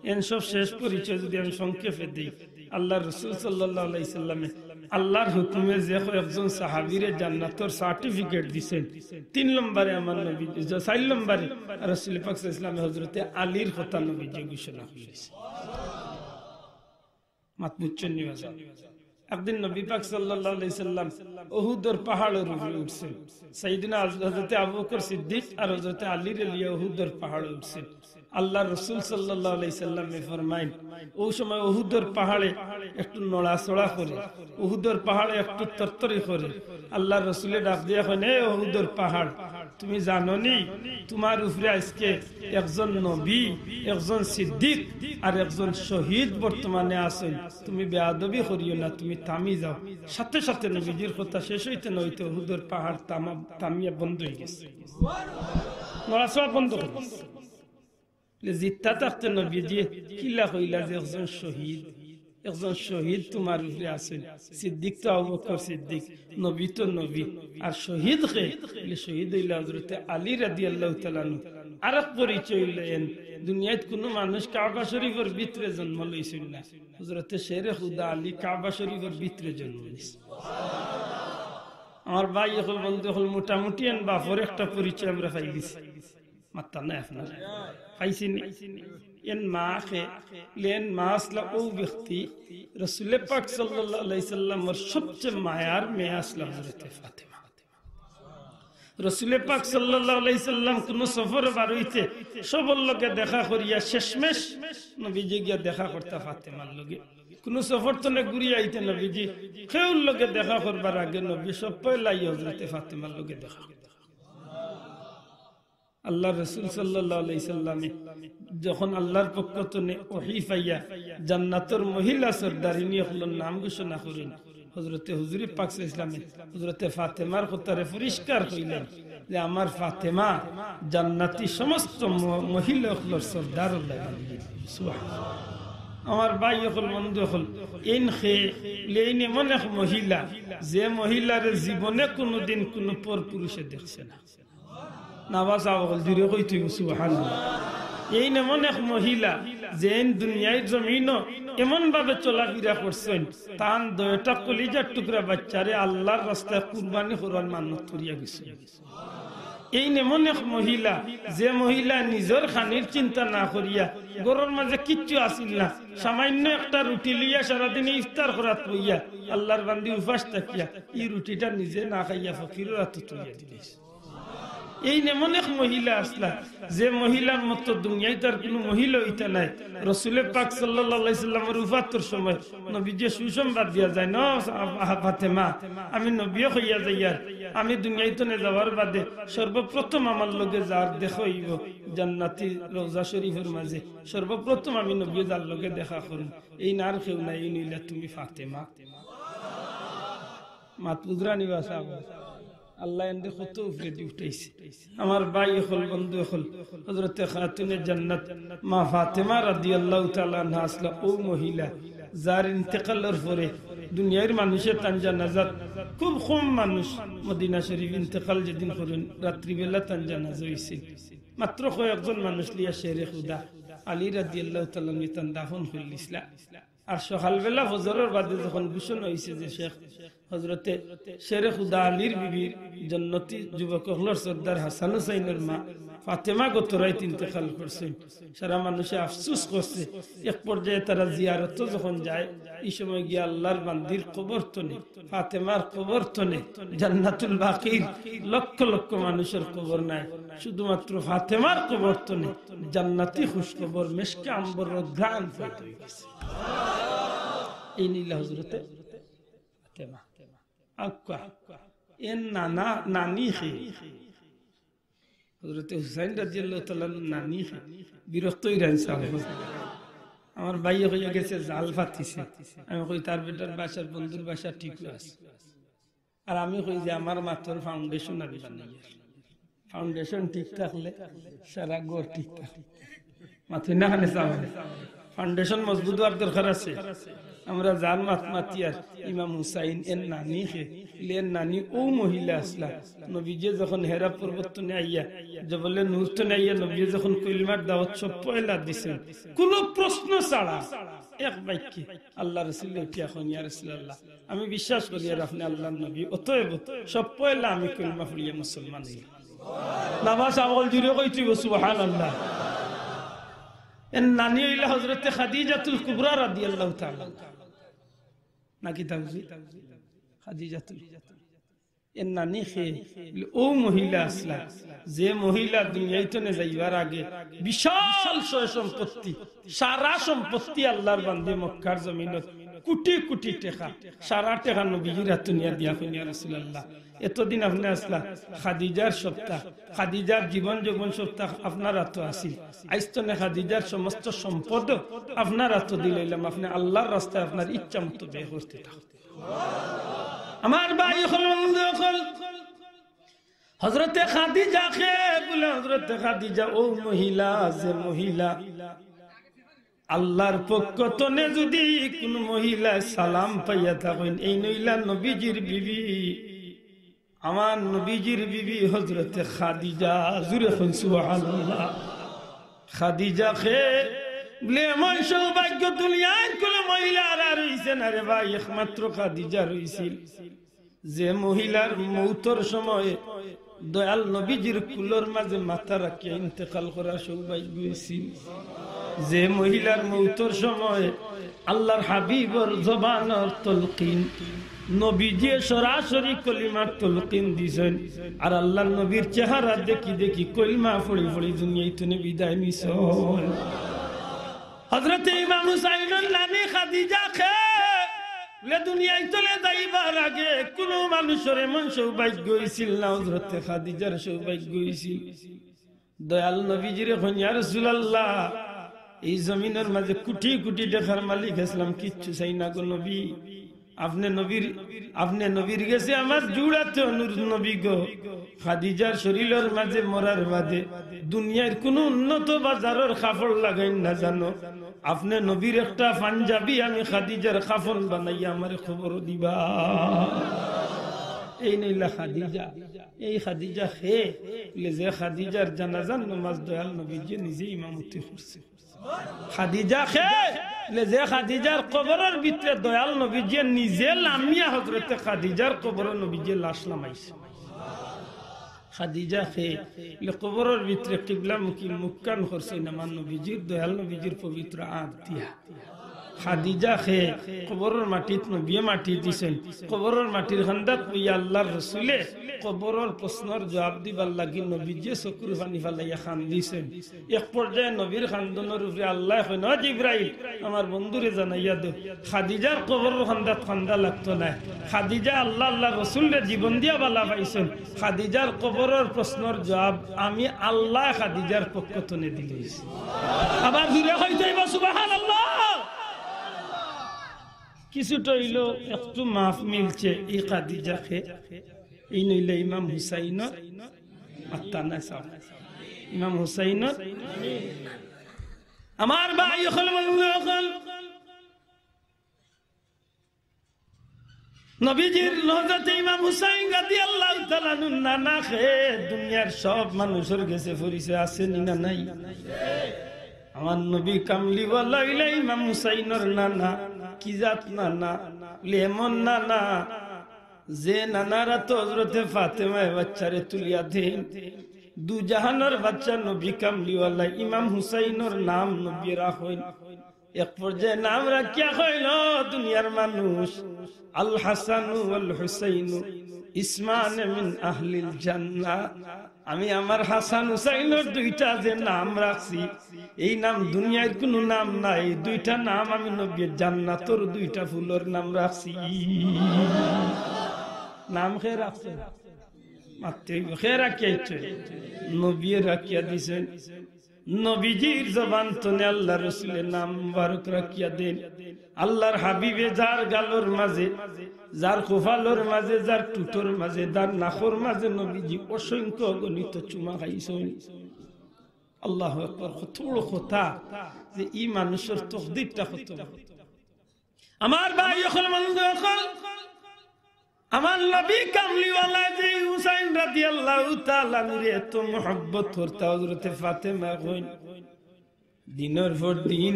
এন সব শেষ পরিচয় যদি আমি সংক্ষেপে দেই, আল্লাহর রসুল সাল্লাল্লাহু আলাইহি সাল্লামে আল্লাহর হুকুমে যে কয়েকজন সাহাবীরে জান্নাতর certificate দিছইন, তিন নম্বরে আমার নবী, চাইর নম্বরে রসুল পাক সাল্লাল্লাহু আলাইহি সাল্লামে হজরতে আলীর কথা নবীজিয়ে ঘোষণা করিছে। মাত বুঝছইন নি বাজান? একদিন নবী পাক সাল্লাল্লাহু আলাইহি সাল্লাম উহুদর পাহাড়র উপরে উঠছইন। সাইয়েদনা হযরতে আবু বকর সিদ্দিক আর হযরতে আলীরে লইয়া উহুদর পাহাড়ো উঠছইন। আল্লাহর রাসূল সাল্লাল্লাহু আলাইহি সাল্লামে ফরমাইন, অউ সময় উহুদর পাহাড়ে একটু নড়াচড়া করে, উহুদর পাহাড়ে একটু তরতরি করে। আল্লাহর রাসূলে ডাক দিয়া কইন, "এ উহুদর পাহাড়, তুমি জানো নি, তুমার উপরে আইজকে একজন নবী, একজন সিদ্দিক আর একজন শহীদ বর্তমানে আছইন। তুমি বেয়াদবি করিও না, তুমি থামি যাও।" সাথে সাথে নবীজির কথা শেষ অইতে না অইতে উহুদর পাহাড় থামা-, থামিয়া বন্ধ অইগেছে, নড়াচড়া বন্ধ অইগেছে। বলে, জিত্তা থাকতে নবীজিয়ে কিলা কইলা যে একজন শহীদ, একজন শহীদ তুমার উপরে আছইন, সিদ্দিক তো আবু বকর সিদ্দিক, নবী তো নবী, আর শহীদ কে? বলে, শহীদ অইলা হযরতে আলী রাদিয়াল্লাহু তাআলা আনহু। আরেক পরিচয় অইলো এন, দুনিয়াত কুনু মানুষ কাবা শরীফর ভিতরে জন্ম লইছইন না। হযরতে শেরে খুদা আলী কাবা শরীফর ভিতরে জন্ম লইছইন। আমার ভাই অকল, বন্ধু অকল, মোটামুটি এন বাপর একটা পরিচয় আমরা পাইলিছি। মাত্তা নাই আপনারা? পাইছি নি? এন মা কে, এন মা আছলা অউ ব্যক্তি, রসুলে পাক সাল্লাল্লাহু আলাইহি সাল্লামর সবচেয়ে মায়ার মেয়ে আছলা হযরতে ফাতেমা। রসুলে পাক সাল্লাল্লাহু আলাইহি সাল্লাম কুনু সফরে বার অইতে সবর লগে দেখা করিয়া শেষমেশ নবীজি গিয়া দেখা করতা ফাতেমার লগে। কুনু সফর তনে ঘুরিয়া আইতে নবীজি কেউর লগে দেখা করবার আগে নবী সব পয়লা আইয়া হযরতে ফাতেমার লগে দেখা করতা। আল্লাহর রসুল সাল্লাল্লাহু আলাইহি সাল্লামে যখন আল্লাহর পক্ষ তনে ওহী পাইয়া জান্নাতর মহিলা সর্দারিনী অকলর নাম ঘোষণা করইন, হযরতে হুজুরে পাক সাল্লাল্লাহু আলাইহি সাল্লামে হযরতে ফাতেমার কথারে পরিষ্কার কইলেন যে, "আমার ফাতেমা জান্নাতি সমস্ত ম-, মহিলা অকলর সর্দার অইলা।" সুবহানাল্লাহ। আমার ভাই অকল, বন্ধু অকল, এইন কে, এইন এমন এক মহিলা, যে মহিলারে জীবনে কুনুদিন কুনু পর পুরুষে দেখছে না। নাবা সাব অকল, জুরে কইতে অইবো, সুবহানাল্লাহ। এইন এমন এক মহিলা, যেইন দুনিয়ার জমিনো এমন ভাবে চলাফিরা করছইন, তান দুইটা কলিজার টুকরা বাচ্চারে আল্লাহর রাস্তায় কুরবানি করার মান্নত করিয়া গেছইন। এইন এমন এক মহিলা, যে মহিলা নিজর খানির চিন্তা না করিয়া, ঘরর মাঝে কিচ্ছু আছিল না, সামান্য একটা রুটি লইয়া সারাদিনে ইফতার করাত বইয়া, আল্লাহর বান্দি উপাস থাকিয়া, ই রুটিটা নিজে না খাইয়া ফকিরর আতো তুলিয়া দিলাইছে। এইন এমন এক মহিলা আছলা, যে মহিলার মতো দুনিয়াত আর কুনু মহিলা অইতা নায়। রসুলে পাক সাল্লাল্লাহু আলাইহি সাল্লামর উফাতর সময় নবীজিয়ে সুসংবাদ দিয়া যাইন, "ও ফা-, ফাতেমা, আমি নবীয়ে কইয়া যাইয়ার, আমি দুনিয়াত তনে যাওয়ার বাদে সর্বপ্রথম আমার লগে যার দেখা অইবো জান্নাতি রওজা শরীফর মাঝে, সর্বপ্রথম আমি নবীয়ে যার লগে দেখা করমু, এইন আর কেউ নায়, এইন অইলা তুমি ফাতেমা।" মাত বুঝরা নি বা সাব? আল্লায় এনরে কত উপরেদি উঠাইছে। আমার ভাই অকল, বন্ধু অকল, হযরতে খাতুনে জান্নাত মা ফাতেমা রাদিয়াল্লাহু তাআলা আনহা আছলা অউ মহিলা, যার ইন্তেকালর পরে দুনিয়ার মানুষে তান জানাজাত, খুব কম মানুষ মদিনা শরীফ ইন্তেকাল যেদিন করইন, রাত্রিবেলা তান জানাজা অইছিল। মাত্র কয়েকজন মানুষ লইয়া শেরে খুদা আলী রাদিয়াল্লাহু তাআলা আনহু তান দাফন করিলিছলা। আর সকালবেলা ফজরর বাদে যখন ঘোষণা অইছে যে শেখ হযরতে শেরে খুদা আলীর বিবির জন্নতি যুবক অকলর সর্দার হাসান হুসাইনর মা ফাতেমা গত রাইত ইন্তেকাল করছইন, সারা মানুষে আফসোস করছে। এক পর্যায়ে তারা জিয়ারতো যখন যায়, ই সময় গিয়া আল্লাহর বান্দির কবর তনে, ফাতেমার কবর তনে, জান্নাতুল বাকির লক্ষ লক্ষ মানুষর কবর নাই, শুধুমাত্র ফাতেমার কবর তনে জান্নাতি খুশখবর মেশকে আম্বরর ঘ্রাণ পয়দা অইগেছে। এইন অইলা হযরতে ফাতেমা। আউক্কা, এন নানা, নানি কে? হযরতে হুসাইন রাদিয়াল্লাহু তাআলা আনহুর নানি কে? বিরক্ত অইরা আনছে আমার। আমার ভাইয়ে কইয়া গেছে, জাল ফাটিছে। আমি কই, তার বেটার বাসার বন্ধুর বাসা ঠিক আছে। আর আমি কই যে আমার মাতর foundation আমি বানাইয়ার। Foundation ঠিক থাকলে সারা ঘর ঠিক থাকে। মাতইন না কেনে সাব? Foundation মজবুত অওয়ার দরকার আছে। আমরা যান মাত মাতিয়ার ইমাম হুসাইন এন নানি কে, এন নানি অউ মহিলা আছলা। নবীজিয়ে যখন হেরা পর্বত তনে আইয়া, জবলে নূর তনে আইয়া নবীজিয়ে যখন কলিমার দাওয়াত সব পয়লা দিছইন, কুনু প্রশ্ন ছাড়া এক বাক্যে আল্লাহর রসুলে উঠিয়া কইন, "ইয়া রাসূলুল্লাহ, আমি বিশ্বাস করি আর আপনে আল্লাহর নবী, অতএব সব পয়লা আমি কলিমা পড়িয়া মুসলমান অইলাম।" নাবা সাব অকল, জুরে কইতে অইবো সুবহানাল্লাহ। এন নানি অইলা হযরতে খাদিজাতুল কুবরা রাদিয়াল্লাহু তাআলা আনহা। নাকি তা বুঝি? খাদিজাতুল, এন নানি কে? অউ মহিলা আছলা, যে মহিলা দুনিয়াত তনে যাইবার আগে বিশাল সয় সম্পত্তি, সারা সম্পত্তি আল্লাহর বান্দি মক্কার জমিনত কুটি কুটি টেকা, সারা টেকা নবীজির আতো নিয়া দিয়া কইন, "ইয়া রাসূলুল্লাহ, এতদিন আপনে আছলা খাদিজার সবতা, খাদিজার জীবন যৌবন সবতা আপনার আতো আছিল, আইজ তনে খাদিজার সমস্ত সম্পদ আপনার আতো দিলাইলাম, আপনে আল্লাহর রাস্তায় আপনার ইচ্ছা মতো ব্যয় করতে থাকো।" আমার ভাই অকল, বন্ধু অকল, হযরতে খাদিজা কে বুলে? হযরতে খাদিজা অউ মহিলা, যে মহিলা আল্লাহর পক্ষ তনে যুদি কুনু মহিলায় সালাম পাইয়া থাকইন, এইন অইলা নবীজির বিবি। আমার নবীজির বিবি হযরতে খাদিজা, জুরে কইন সুবহানাল্লাহ। খাদিজা কে? বলে, এমন সৌভাগ্য দুনিয়ার কোনো মহিলার আর অইছে না রে ভাই, একমাত্র খাদিজার অইছিল। যে মহিলার মৌতর সময় দয়াল নবীজির কুলর মাঝে মাথা রাখিয়া ইন্তেকাল করার সৌভাগ্য অইছিল, যে মহিলার মৌতর সময় আল্লাহর হাবিবর জবানর তলকিন, নবীজিয়ে সরাসরি কলিমার তলকিন দিছইন, আর আল্লাহর নবীর চেহারা দেখি দেখি কলিমা পড়ি পড়ি দুনিয়া থনে বিদায় নিছইন। হযরতে ইমাম হুসাইনর নানি খাদিজা কে? বলে, দুনিয়া থনে যাইবার আগে কোনো মানুষর এমন সৌভাগ্য অইছিল না, হযরতে খাদিজার সৌভাগ্য অইছিল। দয়াল নবীজিরে কইন, ইয়া রাসূলুল্লাহ, এই জমিনর মাঝে কুটি কুটি টেকার মালিক আছলাম, কিচ্ছু চাই না গো নবী। আপনে নবীর, আপনে নবীর গেছে আমার জুড়াতে অনুরোধ নবী গো। খাদিজার শরীলর মাঝে মরার বাদে দুনিয়ার কোনো উন্নত বাজারর কাপড় লাগাইন না জানো, আপনে নবীর একটা পাঞ্জাবি আমি খাদিজার কাফন বানাইয়া আমারে কবরো দিবা। এইন অইলা খাদিজা। এই খাদিজা কে? বলে, যে খাদিজার জানাজার নামাজ দয়াল নবীজিয়ে নিজে ইমামতি করছে। খাদিজা কে? বলে, যে খাদিজার কবরর ভিতরে দয়াল নবীজিয়ে নিজে লামিয়া হযরতে খাদিজার কবরো নবীজিয়ে লাশ লামাইছে। খাদিজা কে? বলে, কবরর ভিতরে কিবলামুখী মুখখান করছইন আমার নবীজির, দয়াল নবীজির পবিত্র আত দিয়া। খাদিজা কে? কবরর মাটিত নবীয়ে মাটি দিছইন। কবরর মাটির কান্দাত বইয়া আল্লাহর রসুলে কবরর প্রশ্নর জবাব দিবার লাগি নবীজিয়ে চকুর পানি ফালাইয়া কান্দিছইন। এক পর্যায়ে নবীর কান্দনর উপরে আল্লায় কইন, ও জিব্রাইল, আমার বন্ধুরে জানাইয়া দেও, খাদিজার কবরর কান্দাত কান্দা লাগতো নায়। খাদিজা আল্লাহ, আল্লাহর রসুলরে জীবন দিয়া বালা পাইছইন। খাদিজার কবরর প্রশ্নর জবাব আমি আল্লায় খাদিজার পক্ষ থনে দিলাইছি। আবার জুরে কইতে অইবো সুবহানাল্লাহ। কিছুটা অইলো একটু মাফ মিলছে। এই খাদিজা কে? এইন অইলা ইমাম হুসাইনর আত্মা না সাব। ইমাম হুসাইনর, আমার ভাই অকল, বন্ধু অকল, নবীজির হযরতে ইমাম হুসাইন রাদিয়াল্লাহু তাআলা আনহুর নানা কে? দুনিয়ার সব মানুষর গেছে পরিচয় আছে নি না নাই? আমার নবী কামলিওয়ালা অইলা ইমাম হুসাইনর নানা। কি জাত নানা? বলে, এমন নানা, যে নানার আতো হযরতে ফাতেমায় বাচ্চারে তুলিয়া দেইন। দুজাহানর বাচ্চা নবী কামলিওয়ালা ইমাম হুসাইনর নাম নবীয়ে রাখইন। এক পর্যায়ে নাম রাখিয়া কইল, দুনিয়ার মানুষ, আল হাসানু ওয়াল হুসাইনু ইসমানে মিন আহলিল জান্নাহ। আমি আমার হাসান হুসাইনর দুইটা যে নাম রাখছি, এই নাম দুনিয়ার কোনো নাম নাই। এই দুইটা নাম আমি নবীয়ে জান্নাতর দুইটা ফুলর নাম রাখছি। নাম কে রাখছে? মাততে অইবো। কে রাখিয়া দিছে? নবীয়ে রাখিয়া দিছইন। নবীজির জবান থনে আল্লাহর রসুলে নাম মুবারক রাখিয়া দেইন। আল্লাহর হাবিবে যার গালর মাঝে, যার কপালর মাঝে, যার ঠুটর মাঝে, যার নাকর মাঝে নবীজি অসংখ্য অগণিত চুমা খাইছইন। আল্লাহু আকবার। কত বড় কথা যে ই মানুষর তকদিরটা কত বড়। আমার ভাই অকল, বন্ধু অকল, আমার নবী কামলিওয়ালা যে হুসাইন রাদিয়াল্লাহু তাআলা আনহুরে এত মহব্বত করতা, হযরতে ফাতেমা কইন, দিনর পর দিন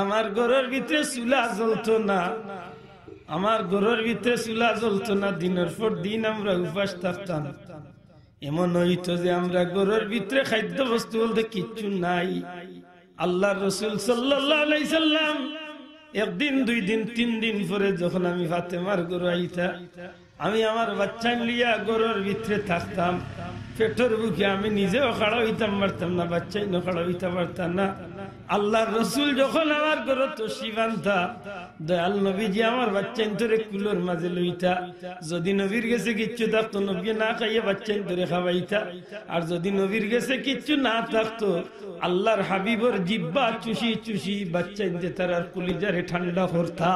আমার ঘরর ভিতরে চুলা জ্বলতো না, আমার ঘরর ভিতরে চুলা জ্বলতো না, দিনর পর দিন আমরা উপাস থাকতাম। এমন অইতো যে আমরা ঘরর ভিতরে খাদ্য বস্তু বলতে কিচ্ছু নাই। আল্লাহর রসুল সাল্লাল্লাহু আলাইহি সাল্লাম একদিন, দুই দিন, তিন দিন পরে যখন আমি ফাতেমার ঘরো আইতা, আমি আমার বাচ্চাইন লইয়া ঘরর ভিতরে থাকতাম, পেটর ভুকে আমি নিজেও খাড়া অইতাম পারতাম না, বাচ্চাইনও খাড়া অইতা পারতা না। আল্লাহর রসুল যখন আমার ঘরো তশরিফ আনতা, দয়াল নবীজি আমার বাচ্চাইন্তরে কুলর মাঝে লইতা। যদি নবীর গেছে কিচ্ছু থাকতো, নবীয়ে না খাইয়া বাচ্চাইন্তরে খাওয়াইতা। আর যদি নবীর গেছে কিচ্ছু না থাকতো, আল্লাহর হাবিবর জিব্বা চুষি চুষি বাচ্চাইন্তে তারার কলিজারে ঠান্ডা করতা।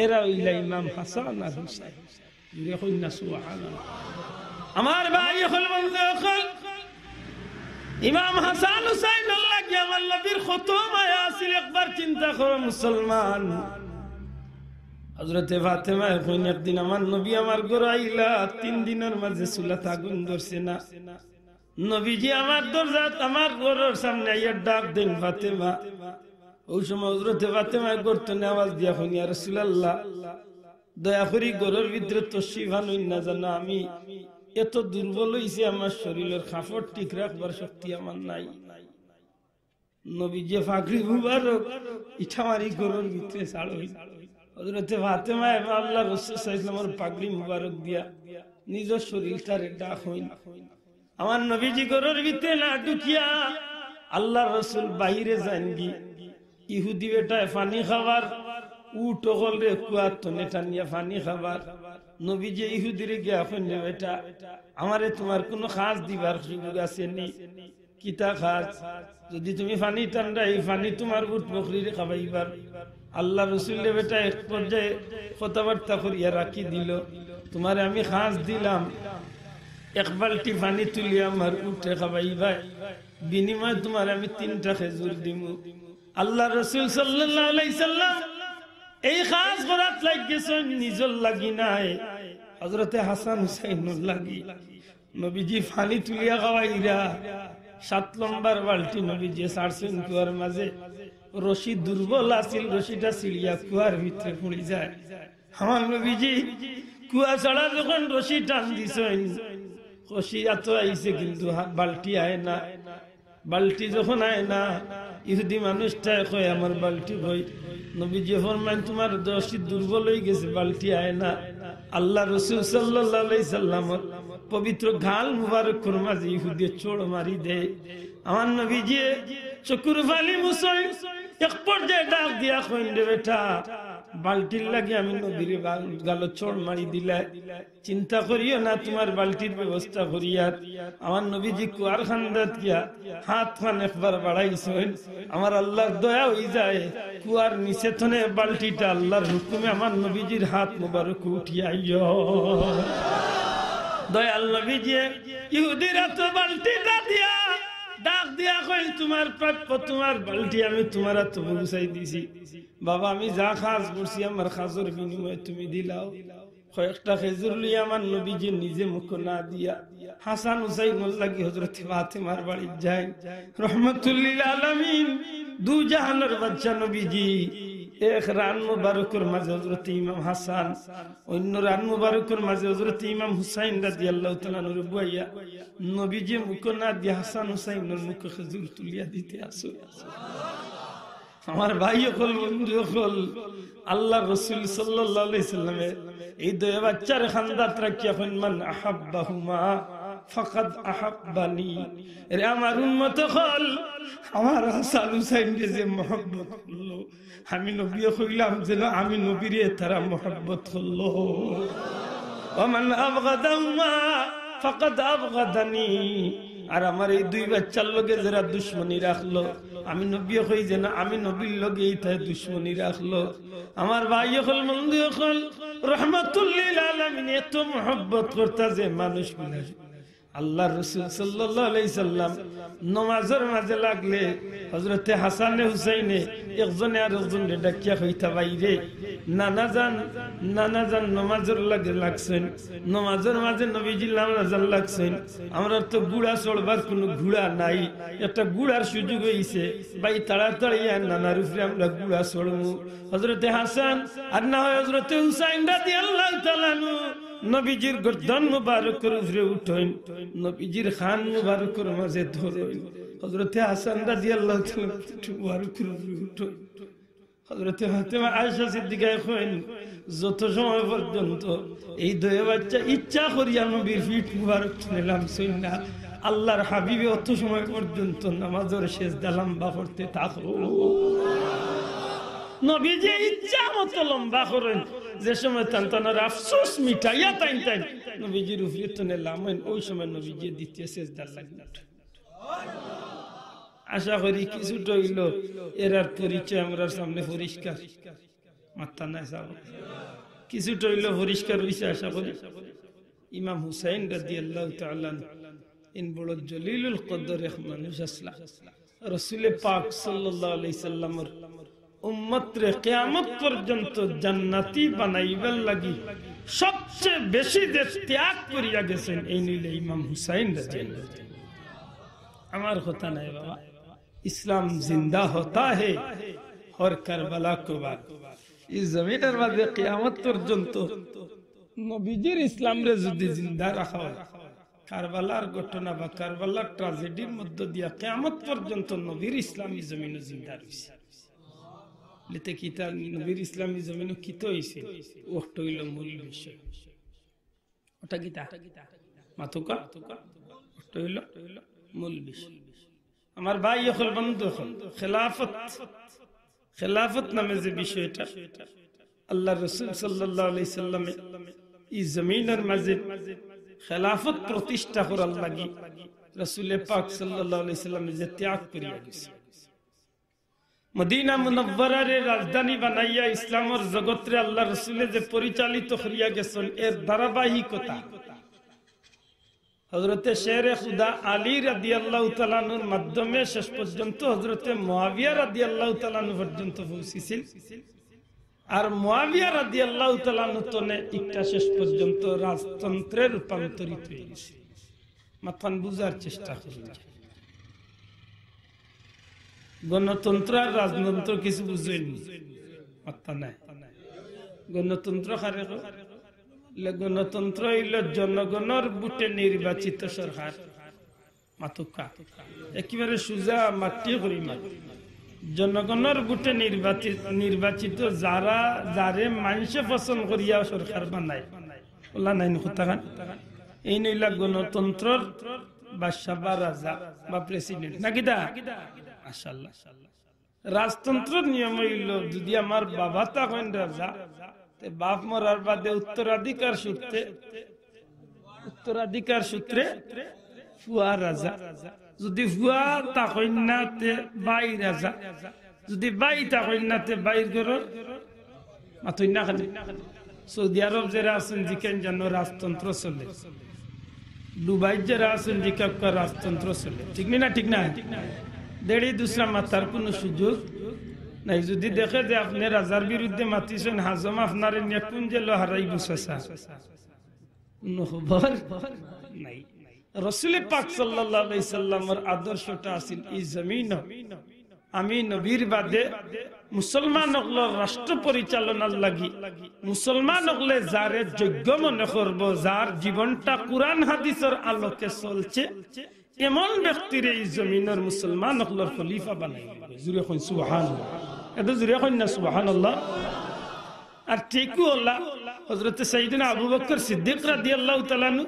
এরা অইলা ইমাম হাসান আর হুসাইন। জুরে কইন না সুবহানাল্লাহ। আমার ভাই অকল, বন্ধু অকল, ইমাম হাসান হুসাইনর লাগি আমার নবীর কত মায়া আছিল, একবার চিন্তা করো মুসলমান। হযরতে ফাতেমায় কইন, "একদিন আমার নবী আমার ঘরো আইলা, তিন দিনর মাঝে চুলাত আগুন ধরছে না। নবীজি আমার দরজাত, আমার ঘরর সামনে আইয়া ডাক দেইন, 'ফাতেমা।' ওই সময় হযরতে ফাতেমায় ঘর তনে আওয়াজ দিয়া কইন, 'ইয়া রাসূলুল্লাহ, দয়া করি ঘরর ভিতরে তশরিফ আনইন না, জানো আমি এত দুর্বল অইছি, আমার শরীলর কাপড় ঠিক রাখবার শক্তি আমার নাই।'" নবীজি পাগড়ি মুবারক ইটা মারি ঘরর ভিতরে ছাড়ইন। হযরতে ফাতেমায় আল্লাহর রাসূল সাল্লাল্লাহু আলাইহি ওয়াসাল্লামর পাগড়ি মুবারক দিয়া নিজর শরীলটারে ঢাকইন। আমার নবীজি ঘরর ভিতরে না ঢুকিয়া আল্লাহর রাসূল বাইরে যাইনগি। ইহুদি বেটায় পানি খাবার, উট অকলরে কুয়ার তনে টানিয়া পানি খাবার। নবীজি ইহুদিরে গিয়া কইন, "রে বেটা, আমারে তুমার কুনু কাজ দিবার সুযোগ আছে নি?" "কিতা কাজ?" "যদি তুমি পানি টানরায়, এই পানি তুমার উট বকরিরে খাবাইবার।" আল্লাহর রাসূলরে বেটা এক পর্যায়ে কথাবার্তা করিয়া রাখি দিল, "তুমারে আমি কাজ দিলাম, এক বালটি পানি তুলিয়া আমার উটে খাবাইবায়, বিনিময়ে তুমারে আমি তিনটা খেজুর দিমু।" আল্লাহর রাসূল সাল্লাল্লাহু আলাইহি সাল্লাম এই কাজ করাত লাগি গেছইন, নিজর লাগি নায়, হযরতে হাসান হুসাইনর লাগি। নবীজি পানি তুলিয়া খাওয়াইরা, সাত নম্বর বালটি নবীজি ছাড়ছইন কুয়ার মাঝে। রশি দুর্বল আছিল, রশিটা ছিড়িয়া কুয়ার ভিতরে পড়ি যায়। আমার নবীজি কুয়া ছাড়া যখন রশি টান দিছইন, রশি আতো আইছে কিন্তু হা-, বালটি আয় না। বালটি যখন আয় না, ইহুদি মানুষটায় কয়, "আমার বালটি কই?" নবীজি ফরমাইন, "তুমার রশি দুর্বল অই গেছে, বালটি আয় না।" আল্লাহর রাসূল সাল্লাল্লাহু আলাইহি সাল্লামর পবিত্র গাল মুবারকর মাঝে ইহুদিয়ে চড় মারি দেয়। আমার নবীজিয়ে চকুর পানি মুছইন, এক পর্যায়ে ডাক দিয়া কইন, "রে বেটা, বালটির লাগি আমি নবীরে বা-, গালো চড় মারি দিলায়।" চিন্তা করিও না, তুমার বালটির ব্যবস্থা করিয়ার। আমার নবীজি কুয়ার কান্দাত গিয়া হাত খান একবার বাড়াইছইন, আমার আল্লাহর দয়া অই যায়, কুয়ার নিচে তনে বালটিটা আল্লাহর হুকুমে আমার নবীজির হাত মুবারক উঠিয়া আইয়। দয়াল নবীজি ইহুদির আতো বালটিটা দিয়া ডাক দিয়া কইন, "তুমার প্রাপ্য, তুমার বালটি আমি তুমার আতো পৌঁছাই দিছি। বাবা, আমি যা কাজ করছি, আমার কাজর বিনিময়ে তুমি দিলাও।" কয়েকটা খেজুর লইয়া আমার নবীজি নিজে মুখো না দিয়া হাসান হুসাইনর লাগি হযরতে ফাতেমার বাড়িত যাইন। রহমাতুল্লিল আলামিন, দু জাহানর বাদশা নবীজি, এক রান মুবারকর মাঝে হযরতে ইমাম হাসান, অইন্য রান মুবারকর মাঝে হযরতে ইমাম হুসাইন রাদিয়াল্লাহু তাআলা আনহুরে বওয়াইয়া নবীজি মুখো না দিয়া হাসান হুসাইনর মুখো খেজুর তুলিয়া দিতে আছইন। আমার ভাই অকল, বন্ধু অকল, আল্লাহর রাসূল সাল্লাল্লাহু আলাইহি সাল্লামে এই দুই বাচ্চার কান্দাত রাখিয়া কইন, "মান আহাব্বাহুমা ফাকাদ আহাব্বানি।" এরে আমার উম্মত অকল, আমার হাসান হুসাইনরে যে মহব্বত করলো, আমি নবীয়ে কইলাম যেন আমি নবীরে তারা মহব্বত করলো। "ওয়া মান আবগাদাহুমা ফাকাদ আবগাদানি।" আর আমার এই দুই বাচ্চার লগে যেরা দুশমনি রাখলো, আমি নবীয়ে কই যেন আমি নবীর লগে ইতায় দুশমনি রাখলো। আমার ভাই অকল, বন্ধু অকল, রহমাতুল্লিল আলামিন এত মহব্বত করতা যে মানুষ গুলা। আল্লাহর রাসূল সাল্লাল্লাহু আলাইহি সাল্লাম নমাজর মাঝে লাগলে হযরতে হাসানে হুসাইনে একজনে আর একজনরে ডাকিয়া কইতা, "ভাইরে, নানা জান, নানা জান নমাজর লাগি লাগছইন, নমাজর মাঝে নবীজি নানা জান লাগছইন, আমরার তো ঘুড়া চড়বার কুনু ঘুড়া নাই, একটা ঘুড়ার সুযোগ অইছে, ভাই তাড়াতাড়ি আয়, নানার উপরে আমরা ঘুড়া চড়মু।" হযরতে হাসান আর না হয় হযরতে হুসাইন রাদিয়াল্লাহু তাআলা আনহু নবীজির গর্দন মুবারকর উপরে উঠইন, নবীজির কান মুবারকর মাঝে ধরইন। হযরতে হাসান রাদিয়াল্লাহু তাআলা আনহু পিঠ মুবারকর উপরে উঠইন। হযরতে ফাতেমা আয়েশা সিদ্দিকায় কইন, "যত সময় পর্যন্ত এই দুই বাচ্চা ইচ্ছা করিয়া নবীর পিঠ মুবারক তনে লামছইন না, আল্লাহর হাবিবে অত সময় পর্যন্ত নামাজর সেজদা লম্বা করতে থাকো।" নবীজি ইচ্ছা মতো লম্বা করইন, যে সময় তান তানর আফসোস মিটাইয়া তাইন তাইন নবীজির উপরে তনে লামইন, ওই সময় নবীজি দ্বিতীয় সেজদার লাগি উঠইন। আশা করি কিছুটা অইলো এরার পরিচয় আমরার সামনে পরিষ্কার। মাত্তা নাই সাব। কিছুটা অইলো পরিষ্কার অইছে আশা করি। ইমাম হুসাইন রাদিয়াল্লাহু তাআলা আনহু ইন বড় জলিলুল কদর এক মানুষ আছলা। রসুলে পাক সাল্লাল্লাহু আলাইহি সাল্লামর উম্মতরে কিয়ামত পর্যন্ত জান্নাতি বানাইবার লাগি সবচেয়ে বেশি যে ত্যাগ করিয়া গেছইন, এইন অইলা ইমাম হুসাইন রাদিয়াল্লাহু তাআলা। আমার কথা নায় বাবা, ইসলাম জিন্দা হতা হে হর কারবালা কো বাদ। ই জমিনর মাঝে কিয়ামত পর্যন্ত নবীজির ইসলামরে যদি জিন্দা রাখা অয়, কারবালার ঘটনা বা কারবালার ট্র্যাজেডির মধ্য দিয়া কিয়ামত পর্যন্ত নবীর ইসলাম ই জমিনো জিন্দা রইছে। লেতে কিতা নবীর ইসলাম ই জমিনো কিতা অইছে, ওটা অইলো মূল বিষয়। ওটা কিতা? মাতুক্কা? ওটা অইলো মূল বিষয়। আমার ভাই অকল, বন্ধু অকল, খেলাফত, খেলাফত নামে যে বিষয়টা, আল্লাহর রাসূল সাল্লাল্লাহু আলাইহি সাল্লামে ই জমিনর মাঝে খেলাফত প্রতিষ্ঠা করার লাগি রাসূলে পাক সাল্লাল্লাহু আলাইহি সাল্লামে যে ত্যাগ করিয়া গেছে, মদিনা মুনাওয়ারারে রাজধানী বানাইয়া ইসলামর জগতরে আল্লাহর রাসূলে যে পরিচালিত করিয়া গেছইন, এর ধারাবাহিকতা হযরতে শেরে খুদা আলী রাদিয়াল্লাহু তাআলা আনহুর মাধ্যমে শেষ পর্যন্ত হযরতে মুয়াবিয়া রাদিয়াল্লাহু তাআলা আনহু পর্যন্ত পৌঁছিছিল। আর মুয়াবিয়া রাদিয়াল্লাহু তাআলা আনহু তনে ইকটা শেষ পর্যন্ত রাজতন্ত্রে রূপান্তরিত অইগেছে। মাতখান বুঝার চেষ্টা করুন। গণতন্ত্র আর রাজতন্ত্র কিছু বুঝইন নি? মাততা নায়। গণতন্ত্র কারে কয়? লে গণতন্ত্র অইলো জনগণর ভোটে নির্বাচিত সরকার। মাতুক্কা। একেবারে সুজা মাটি করি মাত। জনগণর ভোটে নির্বাচিত, নির্বাচিত যারা, যারে মানষে পছন্দ করিয়া সরকার বানায়, ওলা নাইন কথাখান। এইন অইলা গণতন্ত্রর বাদশা বা রাজা বা প্রেসিডেন্ট, না কিতা? মাশাআল্লাহ। রাজতন্ত্রর নিয়ম অইলো, যদি আমার বাবা থাকইন রাজা, তে বাপ মরার বাদে উত্তরাধিকার সূত্রে, উত্তরাধিকার সূত্রে ফুয়া রাজা। যদি ফুয়া থাকইন না, তে ভাই রাজা। যদি ভাই থাকইন না, তে ভাইর ঘরর মাতইন না খালি। সৌদি আরব যেরা আছইন, যেখান জানো রাজতন্ত্র চলে। দুবাইত যেরা আছইন, যেখান রাজতন্ত্র চলে। ঠিক নি না? ঠিক না? দেড়ি দুসরা মাতার কুনু সুযোগ নাই। যদি দেখে যে আপনে রাজার বিরুদ্ধে মাতিছইন, হাজম আপনারে নিয়া কুন জেলো হারাইবো চাচা। কুনু খবর নাই। রসুলে পাক সাল্লাল্লাহু আলাইহি সাল্লামর আদর্শটা আছিল ই জমিনো আমি নবীর বাদে মুসলমান অকলর রাষ্ট্র পরিচালনার লাগি মুসলমান অকলে যারে যোগ্য মনে করবো, যার জীবনটা কুরআন হাদিসর আলোকে চলছে, এমন ব্যক্তিরে ই জমিনর মুসলমান অকলর খলিফা বানাইবো। জুরে কইন সুবহানাল্লাহ। এত জুরে কইন না সুবহানাল্লাহ। আর ঠিকউ অলা হযরতে সাইয়েদনা আবু বকর সিদ্দিক রাদিয়াল্লাহু তাআলা আনহু,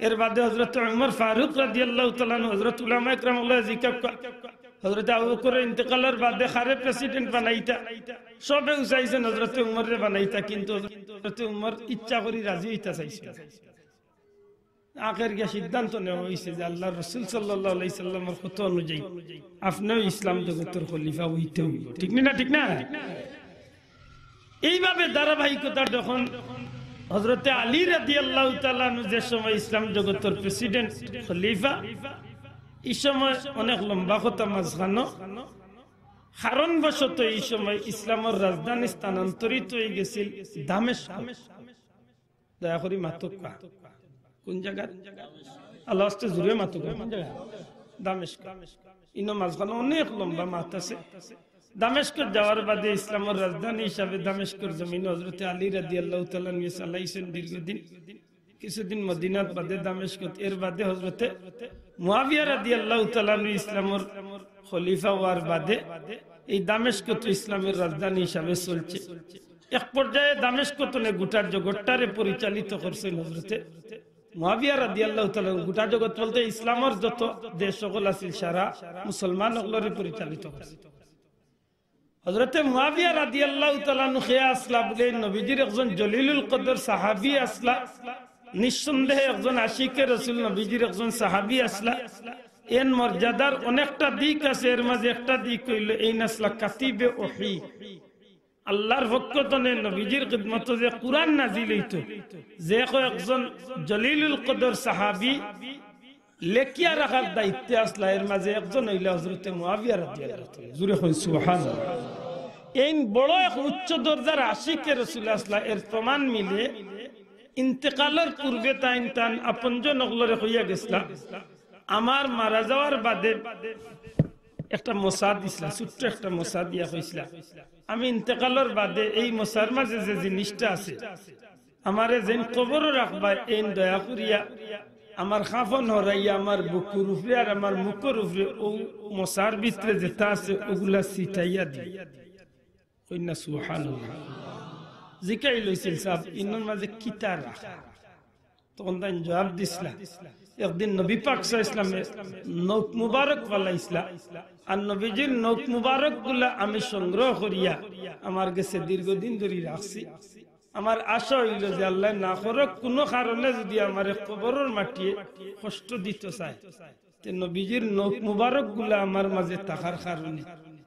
এর বাদে হযরতে উমর ফারুক রাদিয়াল্লাহু তাআলা আনহু, হযরত উলামায়ে কেরাম অকলে জিকাইবা, হযরতে আবু বকরর ইন্তেকালর বাদে কারে প্রেসিডেন্ট বানাইতা, সবেউ চাইছইন হযরতে উমররে বানাইতা, কিন্তু হযরতে উমর ইচ্ছা করি রাজি অইতা চাইছইন না। আখের গিয়া সিদ্ধান্ত নেওয়া অইছে যে আল্লাহর রাসূল সাল্লাল্লাহু আলাইহি সাল্লামর কথা অনুযায়ী আপনেউ ইসলাম জগতর খলিফা অইতে অইবো। ঠিক নি না? ঠিক না? এইভাবে ধারাবাহিকতা যখন হযরতে আলী রাদিয়াল্লাহু তাআলা আনহু যে সময় ইসলাম জগতর প্রেসিডেন্ট, খলিফা, ই সময় অনেক লম্বা কথা মাঝখানো, কারণবশত ই সময় ইসলামর রাজধানী স্থানান্তরিত অইগেছিল দামেস্ক। দয়া করি মাতুক্কা। কুন জাগাত? আল্লাহ আস্তে জুরে মাতুক্কা। কুন জাগা? দামেস্ক। ইনো মাঝখানো অনেক লম্বা মাত আছে। দামেস্কত যাওয়ার বাদে ইসলামর রাজধানী হিসাবে দামেস্কর জমিন হযরতে আলী রাদিয়াল্লাহু তাআলা আনহু চালাইছইন দীর্ঘদিন। কিছুদিন মদিনাত, বাদে দামেস্কত, এর বাদে হযরতে মুয়াবিয়া রাদিয়াল্লাহু তাআলা আনহু ইসলামর খলিফা অওয়ার বাদে এই দামেস্কত ইসলামর রাজধানী হিসাবে চলছে। এক পর্যায়ে দামেস্ক তনে গোটা জগৎটারে পরিচালিত করছইন হযরতে মুয়াবিয়া রাদিয়াল্লাহু তাআলা আনহু। গোটা জগৎ বলতে ইসলামর যত দেশ অকল আছিল সারা মুসলমান অকলরে পরিচালিত করছইন। হযরতে মুয়াবিয়া রাদিয়াল্লাহু তাআলা আনহু কে আছলা বুলে নবীজির একজন জলিলুল কদর সাহাবী আছলা, নিঃসন্দেহে একজন আশিকে রসুল নবীজির একজন সাহাবী আছলা। এন মর্যাদার অনেকটা দিক আছে, এর মাঝে একটা দিক অইলো এইন আছলা কাতিবে ওহী। আল্লাহর পক্ষ তনে নবীজির খিদমতো যে কুরআন নাজিল অইতো, যে কয়েকজন জলিলুল কদর সাহাবী লেখিয়া রাখার দায়িত্বে আছলা, এর মাঝে একজন অইলা হযরতে মুয়াবিয়া রাদিয়াল্লাহু তাআলা। জুরে কইন সুবহানাল্লাহ। এইন বড় এক উচ্চ দরজার আশিকে রসুল আছলা, এর প্রমাণ মিলে ইন্তেকালর পূর্বে তাইন তান আপনজন অকলরে কইয়া গেছলা, আমার মারা যাওয়ার বাদে একটা মশা দিছলা, ছোট্ট একটা মশা দিয়া কইছলা, আমি ইন্তেকালর বাদে এই মশার মাঝে যে জিনিসটা আছে, আমারে যেইন কবরো রাখবায়, এইন দয়া করিয়া আমার কাফন হরাইয়া আমার বুকুর উপরে আর আমার মুখর উপরে অউ মশার ভিতরে যেটা আছে, অগুলা ছিটাইয়া দি। কইন না সুবহানাল্লাহ। জিকাইল অইছিল, "সাব, ইনর মাঝে কিতা রাখা?" তখন তাইন জবাব দিছলা, একদিন নবী পাক সাল্লাল্লাহু আলাইহি ওয়াসাল্লামে নখ মুবারক ফালাইছলা, আর নবীজির নখ মুবারক গুলা আমি সংগ্রহ করিয়া আমার গেছে দীর্ঘদিন ধরি রাখছি। আমার আশা অইলো যে আল্লায় না করউক, কুনু কারণে যুদি আমারে কবরর মাটিয়ে কষ্ট দিতো চায়, তে নবীজির নখ মুবারক গুলা আমার মাঝে থাকার কারণে,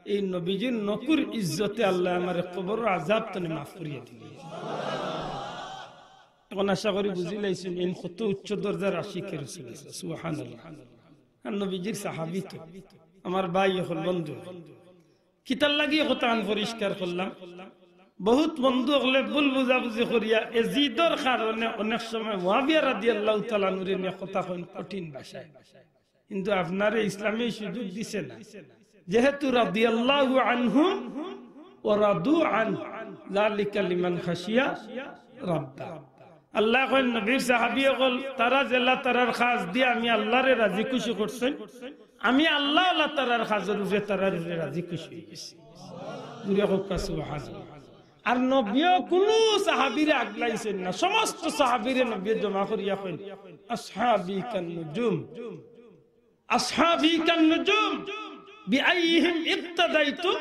এই নবীজির নখর ইজ্জতে আল্লায় আমারে কবরর আযাব তনে মাফ করিয়া দিলা। এখন আশা করি বুঝিলাইছইন, এইন কত উচ্চ দরজার আশিকে রসুল আছলা। সুবহানাল্লাহ। আর নবীজির সাহাবী তো। আমার ভাই অকল, বন্ধু অকল, কিতার লাগি কথাখান পরিষ্কার করলাম? বহুত বন্ধু অকলে ভুল বুঝাবুঝি করিয়া এজিদর কারণে অনেক সময় মুআবিয়া রাদিয়াল্লাহু তাআলা আনহুরে নিয়া কথা কইন কঠিন ভাষায়। কিন্তু আপনারে ইসলামে এই সুযোগ দিছে না, যেহেতু রাদিয়াল্লাহু আনহুম ওয়া রাদু আনহু, যালিকা লিমান খাশিয়া রাব্বা। আল্লায় কইন, নবীর সাহাবী অকল, তারা যেলা তারার কাজ দিয়া আমি আল্লারে রাজি খুশি করছইন, আমি আল্লাহ অলা তারার কাজর উপরে তারার উপরে রাজি খুশি অইগেছি। জুরে কউক্কা সুবহানাল্লাহ। আর নবীও কুনু সাহাবীরে আগলাইছইন না, সমস্ত সাহাবীরে নবীয়ে জমা করিয়া কইন, "আসহাবী কান নুজুম, আসহাবী কান নুজুম, বিআইয়িহিম ইক্তাদাইতুম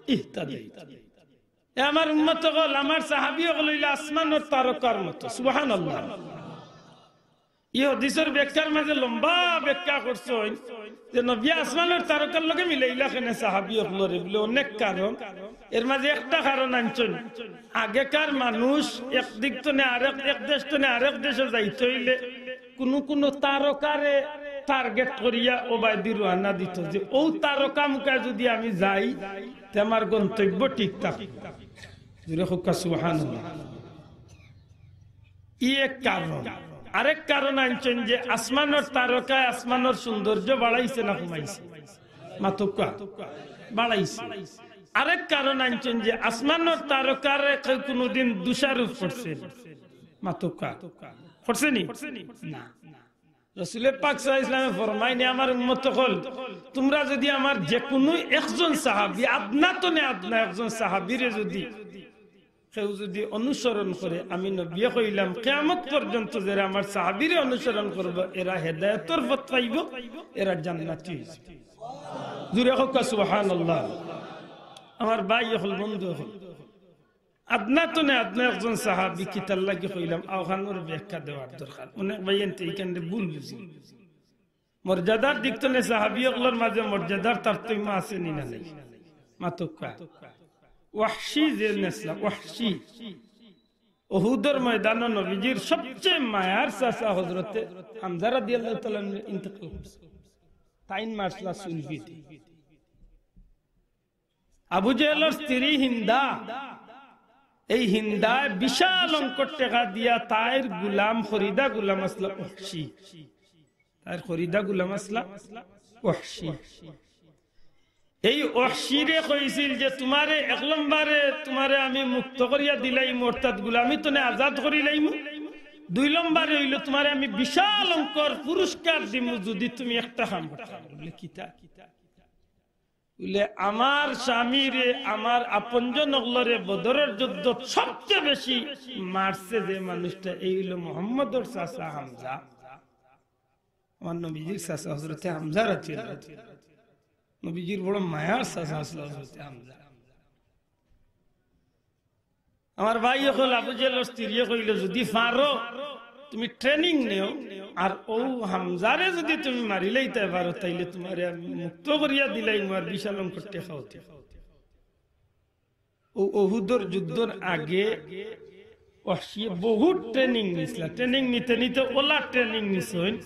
ইহতাদাইতুম।" এ আমার উম্মত অকল, আমার সাহাবী অকল অইলা আসমানর তারকার মতো। সুবহানাল্লাহ। ই হাদিসর ব্যাখ্যার মাঝে লম্বা ব্যাখ্যা করছইন যে নবীয়ে আসমানর তারকার লগে মিলাইলা কেনে সাহাবী অকলরে, বুলে অনেক কারণ। এর মাঝে একটা কারণ আনছইন, আগেকার মানুষ এক দিক তনে আরেক, এক দেশ তনে আরেক দেশো যাইতে অইলে কুনু কুনু তারকারে target করিয়া অবায়দি রওয়ানা দিতো যে অউ তারকা মুখায় যুদি আমি যাই, তে আমার গন্তব্য ঠিক থাকবো। জুরে কউক্কা সুবহানাল্লাহ। ই এক কারণ। আরেক কারণ আনছইন যে আসমানর তারকায় আসমানর সৌন্দর্য বাড়াইছে না কমাইছে? মাতউক্কা। বাড়াইছে। আরেক কারণ আনছইন যে আসমানর তারকারে কেউ কুনুদিন দোষারোপ করছে না। মাতউক্কা। করছে নি? না। রসুলে পাক সাল্লাল্লাহু আলাইহি ওয়াসাল্লামে ফরমাইন, আমার উম্মত অকল, তুমরা যুদি আমার যেকুনু একজন সাহাবী, আদনা তনে আদনা একজন সাহাবীরে যুদি কেউ যুদি অনুসরণ করে, আমি নবীয়ে কইলাম, কিয়ামত পর্যন্ত যেরা আমার সাহাবীরে অনুসরণ করবো, এরা হেদায়েতর পথ পাইবো, এরা জান্নাতি অইযিবো। জুরে কউক্কা সুবহানাল্লাহ। আমার ভাই অকল, বন্ধু অকল, আদনা তনে আদনা একজন সাহাবী কিতার লাগি কইলাম, অখানর ব্যাখ্যা দেওয়ার দরকার। অনেক ভাইয়াইন্তে ইখানরে ভুল বুঝি। মর্যাদার দিক তনে সাহাবী অকলর মাঝে মর্যাদার তারতম্য আছে নি না নাই? মাতউক্কা। ওয়াহশী যে নেছলা, ওয়াহশী। উহুদর ময়দানো নবীজির সবচেয়ে মায়ার চাচা হযরতে হামজা রাদিয়াল্লাহু তাআলা আনহু ইন্তেকাল করছে। তাইন মারছলা চুল ফিটি। আবু জেহেলর স্ত্রী হিন্দা, এই হিন্দায় বিশাল অঙ্কর টেকা দিয়া তাইর গুলাম, খরিদা গুলাম আছলা ওয়াহশী। তাইর খরিদা গুলাম আছলা ওয়াহশী। এই ওয়াহশীরে কইছিল যে, "তুমারে এক লম্বরে তুমারে আমি মুক্ত করিয়া দিলাইমু, অর্থাৎ গুলামি তনে আজাদ করিলাইমু। দুই লম্বরে অইলো তুমারে আমি বিশাল অঙ্কর পুরস্কার দিমু, যুদি তুমি একটা কাম করতায় পারো।" বুলে, "কিতা?" বুলে, "আমার স্বামীরে, আমার আপনজন অকলরে বদরর যুদ্ধত সবচেয়ে বেশি মারছে যে মানুষটা, এই অইলো মুহাম্মদর চাচা হামজা।" আমার নবীজির চাচা হযরতে হামজা রাদিয়াল্লাহু তাআলা আনহু। নবীজির বড় মায়ার চাচা আছলা হযরতে হামজা। আমার ভাই অকল, আবু জেহেলর স্ত্রীয়ে কইলো, "যুদি পারো, তুমি training নেও, আর অউ হামজারে যুদি তুমি মারিলাইতায় পারো, তাইলে তুমারে আমি মুক্ত করিয়া দিলাইমু, আর বিশাল অঙ্কর টেকাও দিমু।" অউ উহুদর যুদ্ধর আগে ওয়াহশীয়ে বহুত training নিছলা। Training নিতে নিতে অলা training নিছইন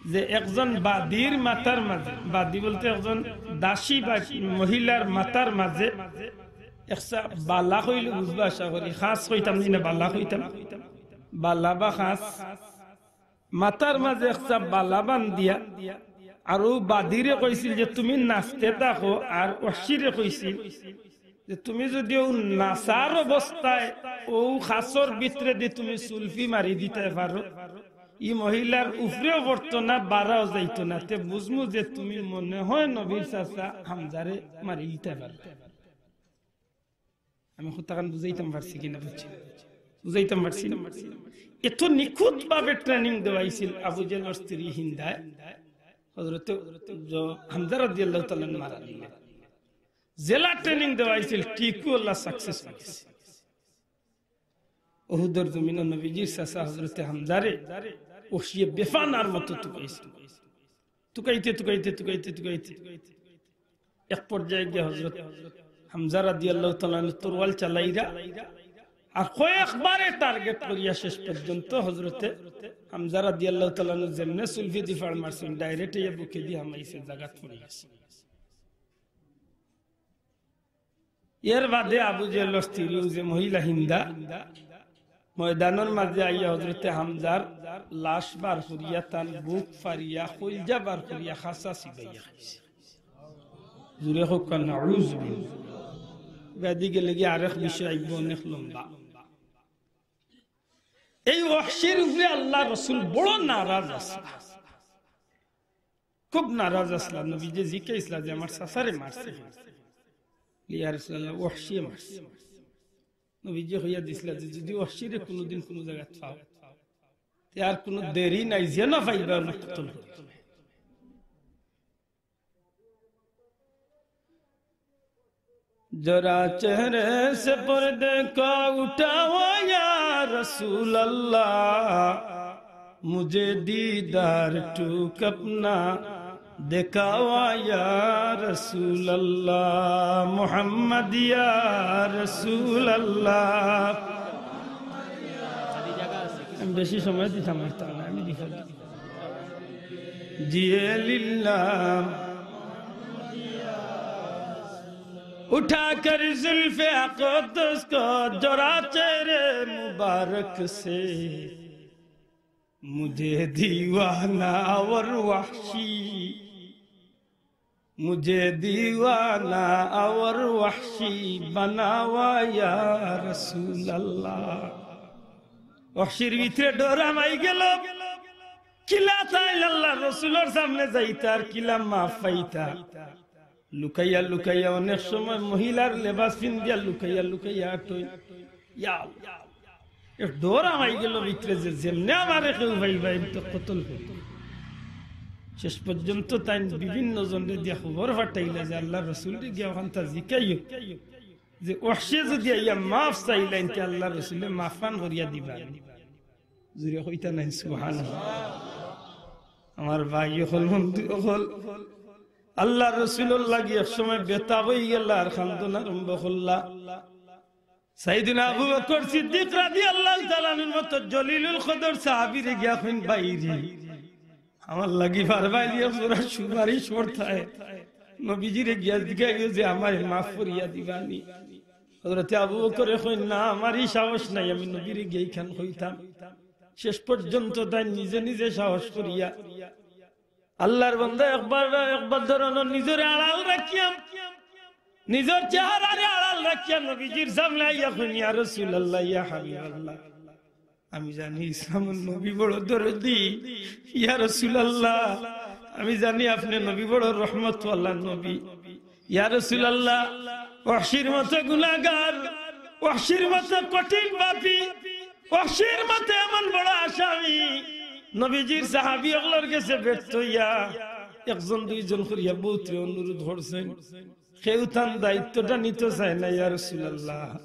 যে একজন বাদীর মাথার মাঝে, বাদী বলতে একজন দাসী বা মহিলার মাথার মাঝে একটা বালা কইলে বুঝবা আশা করি, খাস কইতাম নি না, বালা কইতাম, বালা বা খাস। মাথার মাঝে একটা বালা বান্ধিয়া, আর অউ বাদিরে কইছিল যে, "তুমি নাচতে থাকো", আর ওহশিরে কইছিল যে, "তুমি যদি অউ নাচার অবস্থায় অউ খাসর ভিতরেদি তুমি চুলফি মারি দিতায় পারো, ই মহিলার উপরেও পড়তো না, বারাও যাইতো না, তে বুঝমু যে তুমি মনে হয় নবীর চাচা হামজারে মারি দিতায় পারো।" আমি কথাখান বুঝাইতাম পারছি কিনা, বুঝছি, বুঝাইতাম পারছি না? এত নিখুঁত ভাবে ট্রেনিং দেওয়াইছিল আবু জেহেলর স্ত্রী হিন্দায়, হযরতে জ-, হামজা রাদিয়াল্লাহু তাআলা আনহু মারা দিলে। যেলা ট্রেনিং দেওয়াইছিল, ঠিকউ আল্লাহ সাকসেস অইছে। উহুদর জমিনো নবীজির চাচা হযরতে হামজারে ওহশিয়ে বেফানার মতো তুকাইছিল। তুকাইতে, তুকাইতে, তুকাইতে, তুকাইতে এক পর্যায়ে গিয়া হযরত হামজা রাদিয়াল্লাহু তাআলা আনহু তরোয়াল চালাইরা, আর কয়েকবারে টার্গেট করিয়া শেষ পর্যন্ত হযরতে হামজা রাদিয়াল্লাহু তাআলা আনহু যেমনে চুলফিদি ফাড় মারছইন, ডাইরেক্ট ইয়া বুকেদি হামাইছে, জাগাত পড়ি গেছে। এর বাদে আবু জেহেলর স্ত্রী, অউ যে মহিলা হিন্দা, ময়দানর মাঝে আইয়া হযরতে হামজার লাশ বার করিয়া, তান বুক ফাড়িয়া, কইলজা বার করিয়া, খাসা চিবাইয়া খাইছে। জুরে কউক্কা, নাউজুবিল্লাহ। ইবাদি গেলেগি আরেক বিষয় আইবো, অনেক লম্বা। এই ওহশির উপরে আল্লার রসুল বড় নারাজ আছলা। খুব নারাজ আছলা। নবীজিয়ে জিকাইছলা যে, "আমার চাচারে মারছে?" "ইয়া রাসূলুল্লাহ, ওহশিয়ে মারছে।" নবীজিয়ে কইয়া দিছলা যে, "যদি ওহশিরে কুনুদিন কুনু জাগাত পাও, তে আর কুনু দেরি নাই, যেন পাইবা, অনে কতল করিবা।" ذرا چہرے سے پردے کو اٹھاؤ یا رسول اللہ، مجھے دیدار ٹوک اپنا دکھاؤ یا رسول اللہ، محمد یا رسول اللہ۔ আমি বেশি সময় দিতাম পারতাম না, আমি দিতাম। جیے للہ اٹھا کر زلف اقدس کو ذرا چہرے مبارک سے، مجھے دیوانہ اور وحشی، مجھے دیوانہ اور وحشی بناؤ یا رسول اللہ۔ ওহশির ভিতরে ডর হামাই গেল। কিলা তাইন আল্লার রসুলর সামনে যাইতা আর কিলা মাফ পাইতা। লুকাইয়া লুকাইয়া অনেক সময় মহিলার লেবাস পিন্দিয়া লুকাইয়া লুকাইয়া আটইন। ইয়া আল্লাহ। এক ডর হামাই গেল ভিতরে যে যেমনে আমারে কেউ পাইবা, আমি তো কতল করি। শেষ পর্যন্ত তাইন বিভিন্ন জনরে দিয়া খবর পাঠাইলা যে আল্লার রসুলরে গিয়া অখানতা জিকাইও যে ওহশিয়ে যদি আইয়া মাফ চাইলাইন, তে আল্লার রসুলে মাফ খান করিয়া দিবা। জুরে কইতা নায় সুবহানাল্লাহ। আমার ভাই অকল, বন্ধু অকল, আল্লার রসুলর লাগি এক সময় বেতাব অই গেলা আর কান্দন আরম্ভ করলা। সাইয়েদনা আবু বকর সিদ্দিক রাদিয়াল্লাহু তাআলা আনহুর মতো জলিলুল কদর সাহাবীরে গিয়া কইন, "ভাইরে, আমার লাগি পারবায় নি, এক জোড়া সুপারিশ করতায়।" নবীজিরে গিয়া জিগাইও যে আমারে মাফ করিয়া দিবা নি। হযরতে আবু বকরে কইন, "না, আমার ই সাহস নাই, আমি নবীরে গিয়া ইখান কইতাম।" শেষ পর্যন্ত তাইন নিজে নিজে সাহস করিয়া আল্লার বান্দা একবার না একবার ধরো নিজরে আড়াল রাখিয়া, নিজর চেহারারে আড়াল রাখিয়া নবীজির সামনে আইয়া কইন, "ইয়া রাসূলুল্লাহ, ইয়া হাবিবাল্লাহ, আমি জানি ইসলামর নবী বড় দরদি। ইয়া রাসূলুল্লাহ, আমি জানি আপনে নবী বড় রহমতওয়ালা নবী। ইয়া রাসূলুল্লাহ, ওহশির মতো গুনাহগার, ওহশির মতো কঠিন পাপী, ওহশির মতো এমন বড় আসামি, নবীজির সাহাবী অকলর গেছে ব্যর্থ অইয়া একজন দুইজন করিয়া বউতরে অনুরোধ করছইন, কেউ তান দায়িত্বটা নিতো চায় না। ইয়া রাসূলুল্লাহ,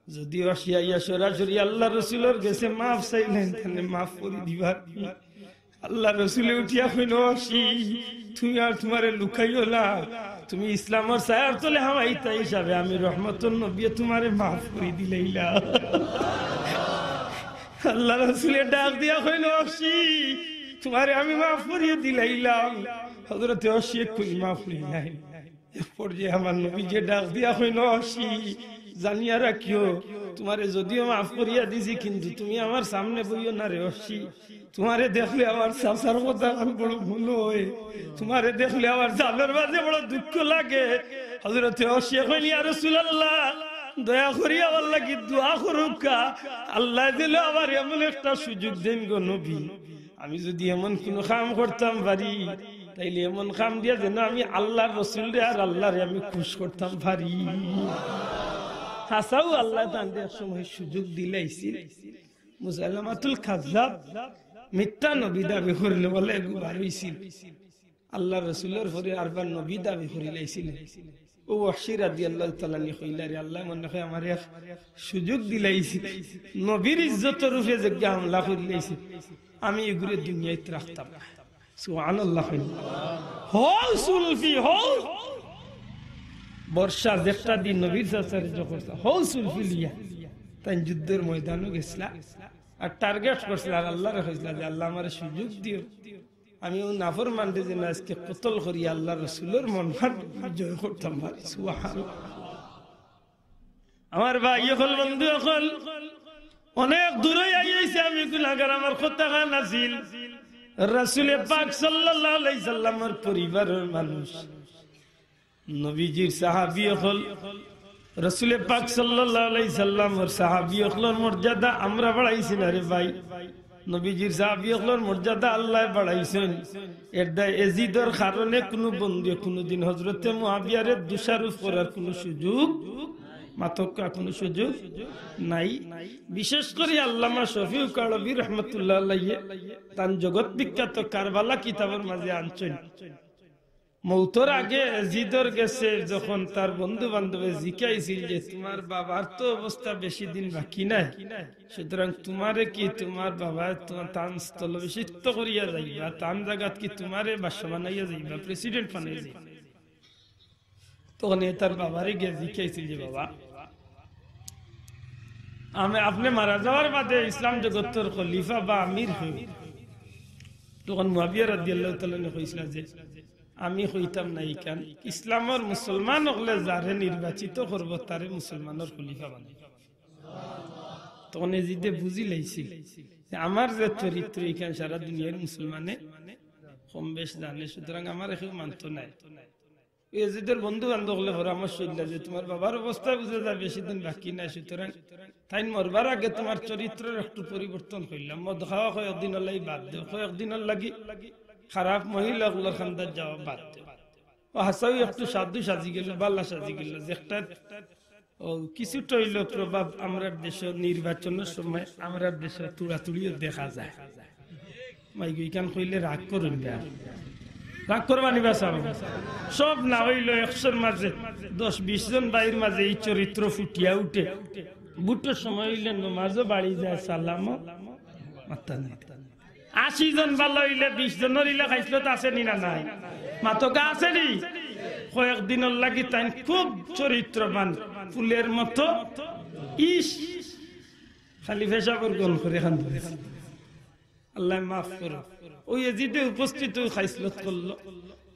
যদি ওহশি আইয়া সরাসরি আল্লার রসুলর গেছে মাফ চাইলাইন, তাইলে মাফ করি দিবা।" আল্লার রসুলে উঠিয়া কইন, "ওহশি, তুমি আর তুমারে লুকাইও না, তুমি ইসলামর ছায়ার তলে হামাইতা হিসাবে আমি রহমতর নবীয়ে তুমারে মাফ করি দিলাইলা।" আল্লার রসুলে ডাক দিয়া কইন, "ওহশি, তুমারে আমি মাফ করি দিলাইলাম।" হযরতে ওহশিয়ে কুন মাফ লইলাইন। এক পর্যায়ে আমার নবীজিয়ে ডাক দিয়া কইন, "ও ওহশী, জানিয়া রাখিও, তুমারে যদিও মাফ করিয়া দিছি, কিন্তু তুমি আমার সামনে বইও না রে ওহশী। তুমারে দেখলে আমার চাচার কথা আমার বড় মনো অয়, তুমারে দেখলে আমার জানর মাঝে বড় দুঃখ লাগে।" হযরতে ওহশীয়ে কইন, "ইয়া রাসূলুল্লাহ, দয়া করি আমার লাগি দোয়া করউক্কা, আল্লায় যেন আমারে এমন একটা সুযোগ দেইন গো নবী, আমি যুদি এমন কুনু কাম করতাম পারি, তাইলে এমন কাম দিয়া যেন আমি আল্লার রসুলরে আর আল্লারে আমি খুশ করতাম পারি।" হাছাউ আল্লায় তানরে এক সময় সুযোগ দিলাইছিল। মুসাইলামাতুল কাজ্জাব মিথ্যা নবী দাবি করিল বলে এগু বার অইছিল। আল্লার রসুলর পরে আরবার নবী দাবি করিলাইছিল। অউ ওহশী রাদিয়াল্লাহু তাআলা আনহু কইলা, "রে আল্লায় মনে অয় আমারে এক সুযোগ দিলাইছে, নবীর ইজ্জতর উপরে যেগিয়ে হামলা করিলাইছে, আমি এগুরে দুনিয়াত রাখতাম না।" সুবহানাল্লাহ। হউ সুলফি, হউ। বর্ষা যেকটা দিন নবীর চাচারে জখম করছে, হউ সুলফি লইয়া তাইন যুদ্ধর ময়দানো গেছলা, আর টার্গেট করছলা, আর আল্লারে কইছলা যে, "আল্লাহ, আমারে সুযোগ দিও, আমি অউ নাফরমানরে যেন আইজকে কতল করি আল্লার রসুলর মন জয় করতাম পারি।" সুবহানাল্লাহ। আমার ভাই অকল, বন্ধু অকল, অনেক দূরই আইয়াইছি আমি, গুনাগার, আমার কথা খান আছিল। রাসুলে পাক সাল্লাল্লাহু আলাইহি সাল্লামর পরিবারর মানুষ, নবীজির সাহাবী অকল, রাসুলে পাক সাল্লাল্লাহু আলাইহি সাল্লামর সাহাবী অকলর মর্যাদা আমরা বাড়াইছি না রে ভাই। নবীজির সাহাবী অকলর মর্যাদা আল্লায় বাড়াইছইন। এরদায় এজিদর কারণে কুনু বন্ধুয়ে কুনুদিন হজরতে মুয়াবিয়ারে দোষারোপ করার কুনু সুযোগ, মাতক্কা কুনু সুযোগ নাই। বিশেষ করি আল্লামা শফিউক আরবি রহমতুল্লাহ আলাইহি তান জগৎ বিখ্যাত কারবালা কিতাবর মাঝে আনছইন। মৌতর আগে এজিদর গেছে যখন তার বন্ধু বান্ধবে জিকাইছিল যে, "তুমার বাবার তো অবস্থা বেশি দিন বাকি নাই, সুতরাং তুমারে কি তুমার বাবায় তুমার তান স্থলাভিষিক্ত করিয়া যাইবা, তান জাগাত কি তুমারে বাদশা বানাইয়া যাইবা, প্রেসিডেন্ট বানাইয়া যাইবা?" তখন এ তার বাবারে গিয়া জিকাইছিল যে, "বাবা, আমি, আপনে মারা যাওয়ার বাদে ইসলাম জগতর খলিফা বা আমির হইব।" তখন মুয়াবিয়া রাদিয়াল্লাহু তাআলা আনহু কইছিলা যে, "আমি কইতাম না ইখান, ইসলামর মুসলমান অকলে যারে নির্বাচিত করব তারে মুসলমানর খলিফা বানাইব।" তখন এজিদে বুঝিলাইছিল যে আমার যে চরিত্র ইখান সারা দুনিয়ার মুসলমানে কম বেশ জানে, সুতরাং আমারে কেউ মানতো নায়। এজিদর বন্ধু বান্ধব অকলে পরামর্শ দিলা যে, "তুমার বাবার অবস্থা বুঝা যায় বেশি দিন বাকি নাই, সুতরাং তাইন মরবার আগে তুমার চরিত্রর একটু পরিবর্তন করিলাও, মদ খাওয়া কয়েকদিনর লাগি বাদ দেও, কয়েকদিনর লাগি খারাপ মহিলা অকলর কান্দাত যাওয়া বাদ দেও।" অউ হাছাউ একটু সাধু সাজি গেল, বালা সাজি গেল, যেকটা অউ কিছুটা অইলেও প্রভাব আমরার দেশো নির্বাচনর সময় আমরার দেশো তুড়াতুড়িও দেখা যায়। মাইগো, ইখান কইলে রাগ করইন না। রাগ করবা নি বা সাব? সব না অইলেও একশোর মাঝে দশ বিশ জন ভাইর মাঝে ই চরিত্র ফুটিয়া উঠে। ভোটর সময় অইলে নমাজও বাড়ি যায়, সালামও মাতা নাই। আশি জন বালা অইলে বিশ জনর ইলা খাইছলত আছে নি না নাই? মাতক্কা আছে নি? কয়েকদিনর লাগি তাইন খুব চরিত্রবান, ফুলর মতো। ইস, খালি পেশাবর গন্ধ করে কান্দে। আল্লায় মাফ করো। অউ এজিদে উপস্থিত অউ খাইছলত করলো।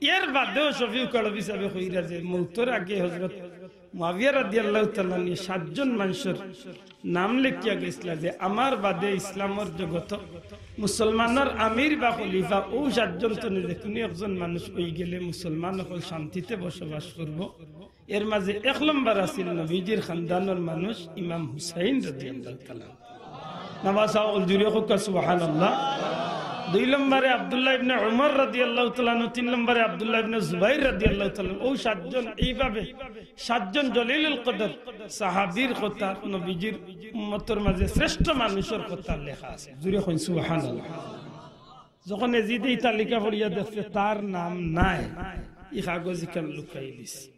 এর বাদেও শফিউক আরবি সাবে কইরা যে মৌতর আগে হজরত মুয়াবিয়া রাদিয়াল্লাহু তাআলা আনহু সাতজন মানষর নাম লেখিয়া গেছলা যে আমার বাদে ইসলামর জগতো মুসলমানর আমির বা খলিফা অউ সাতজন তনে যেকুনু একজন মানুষ অইগেলে মুসলমান অকল শান্তিতে বসবাস করব। এর মাঝে এক নম্বর আছিল নবীজির খানদানর মানুষ ইমাম হুসাইন রাদিয়াল্লাহু তাআলা আনহু। নামাজ অকল জুরে কউক্কা সুবহানাল্লাহ। দুই নম্বরে আব্দুল্লাহ ইবনে উমর রাদিয়াল্লাহু তাআলা আনহু, তিন নম্বরে আব্দুল্লাহ ইবনে জুবাইর রাদিয়াল্লাহু তাআলা আনহু। অউ সাতজন, এইভাবে সাতজন জলিলুল কদর সাহাবীর কথা নবীজির উম্মতর মাঝে শ্রেষ্ঠ মানুষর কথা লেখা আছে। জুরে কইন সুবহানাল্লাহ। যখন এজিদে ই তালিকা পড়িয়া দেখছে তার নাম নাই, ই কাগজ ইখান লুকাই দিছে।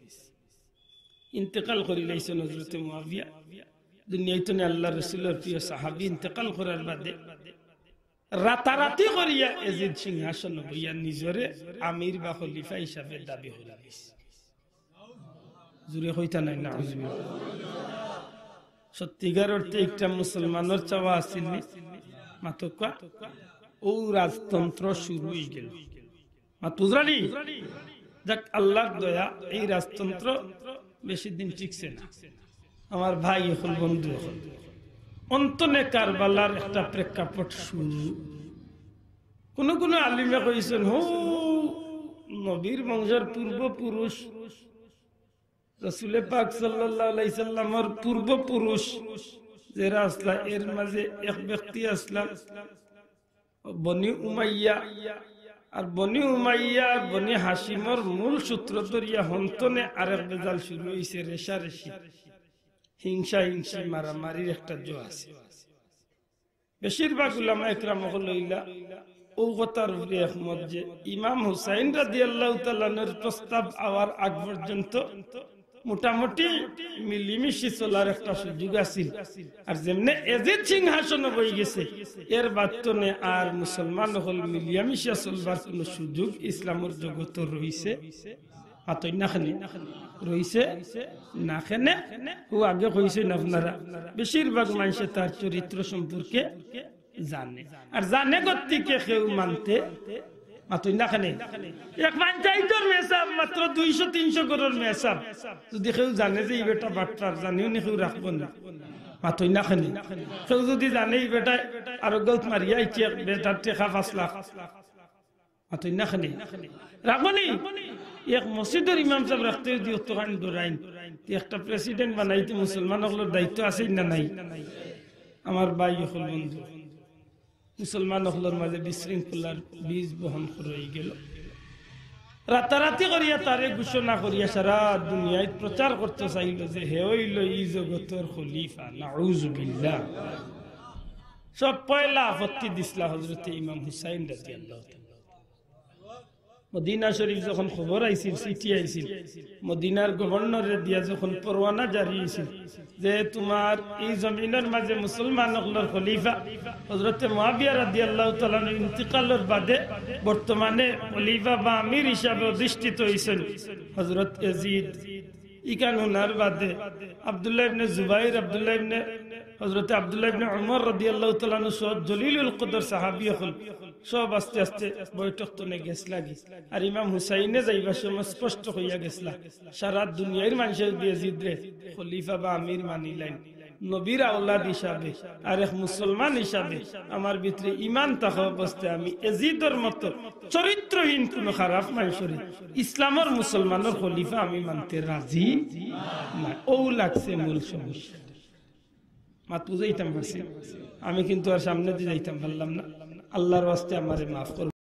ইন্তেকাল করিলাইছইন হজরতে মুয়াবিয়া। দুনিয়া তনে আল্লার রসুলর প্রিয় সাহাবী ইন্তেকাল করার বাদে রাতারাতি করিয়া এজিদ সিংহাসনো বইয়া নিজরে আমির বা খলিফা হিসাবে দাবি করিলাইছে। জুরে কইতা নায়, নাউজুবিল্লাহ। সত্যিকার অর্থে একটা মুসলমানর চাওয়া আছিল নি? মাতক্কা, অউ রাজতন্ত্র শুরু অইগেল। মাত বুঝরা নি? যাক, আল্লাহর দয়া, এই রাজতন্ত্র বেশি দিন টিকছে না। আমার ভাই অকল, বন্ধু অকল, অন্তনে কারবালার একটা প্রেক্ষাপট শুরু। কোনো কোনো আলিমে কইছেন, হো, নবীর বংশর পূর্বপুরুষ, রসুলে পাক সাল্লাল্লাহু আলাইহি সাল্লামর পূর্বপুরুষ যেরা আসলা, এর মাঝে এক ব্যক্তি আসলা বনি উমাইয়া, আর বনি উমাইয়া আর বনি হাশিমর মূল সূত্র ধরিয়া হন্তনে আরেক বেজাল শুরু হইছে, রেশারেশি, হিংসা হিংসি, মারামারির একটা জো আছে। বেশিরভাগ উলামা একরাম অকল অইলা ও কথার উপরে একমত যে ইমাম হুসাইন রাদিয়াল্লাহু তাআলা আনহুর প্রস্তাব আওয়ার আগ পর্যন্ত মোটামুটি মিলিমিশি চলার একটা সুযোগ আছিল। আর যেমনে এজিদ সিংহাসনে বই গেছে, এর বাদ তনে আর মুসলমান অকল মিলিয়ামিশিয়া চলবার কোনো সুযোগ ইসলামর জগতো রইছে? মাতইন না কেনে? রইছে না কেনে? ও আগে কইছেন আপনারা, বেশিরভাগ মানুষে তার চরিত্র সম্পর্কে জানে। আর জানে গতিকে কেউ মানতে, মাতইন না কেনে? এক পঞ্চায়েতর মেসাব, মাত্র দুইশো তিনশো ঘরর মেসাব, যদি কেউ জানে যে ই বেটা বাটপার, জানিও নি কেউ রাখবো না? মাতইন না কেনে? কেউ যদি জানে ই বেটায় আরো গৌত মারিয়া আইছে, বেটার টেকা পাঁচ লাখ, মাতইন না কেনে? রাখবো নি? এক মসজিদর ইমাম সাব রাখতে যদি অতখান ডরাইন, তে একটা প্রেসিডেন্ট বানাইতে মুসলমান অকলর দায়িত্ব আছে না নাই? আমার ভাই অকল, বন্ধু, মুসলমান অকলর মাঝে বিশৃঙ্খলার বীজ বপন করা অইগেল। রাতারাতি করিয়া তারে ঘোষণা করিয়া সারা দুনিয়াত প্রচার করতে চাইল যে হে অইল ই জগতর খলিফা। নাউজুবিল্লাহ। সব পয়লা আপত্তি দিছলা হযরতে ইমাম হুসাইন রাদিয়াল্লাহু তাআলা। মদিনা শরীফ যখন খবর আইছিল, চিঠি আইছিল, মদিনার গভর্নরে দিয়া যখন পরোয়ানা জারি অইছিল যে তোমার ই জমিনর মাঝে মুসলমান অকলর খলিফা হযরতে মুয়াবিয়া রাদিয়াল্লাহু তাআলা আনহুর ইন্তিকালর বাদে বর্তমানে খলিফা বা আমির হিসাবে অধিষ্ঠিত অইছইন হযরত এজিদ। ইখান হুনার বাদে আব্দুল্লাহ ইবনে জুবাইর, আব্দুল্লাহ ইবনে, হযরতে আব্দুল্লাহ ইবনে উমর রাদিয়াল্লাহু তাআলা আনহু সহ জলিলুল কদর সাহাবী অকল সব আস্তে আস্তে বৈঠক তনে গেছলাগি। আর ইমাম হুসাইনে যাইবার সময় স্পষ্ট কইয়া গেছলা, সারা দুনিয়ার মানষে যদি এজিদরে খলিফা বা আমির মানিলাইন, নবীর আওলাদ হিসাবে আর এক মুসলমান হিসাবে আমার ভিতরে ইমান থাকা অবস্থায় আমি এজিদর মতো চরিত্রহীন কোনো খারাপ মানষরে ইসলামর মুসলমানর খলিফা আমি মানতে রাজি না। ও লাগছে মূল সমস্যা। মাত বুঝাইতাম পারছি? আমি কিন্তু আর সামনেদি যাইতাম পারলাম না। আল্লাহর ওয়াস্তে আমারে মাফ করবেন।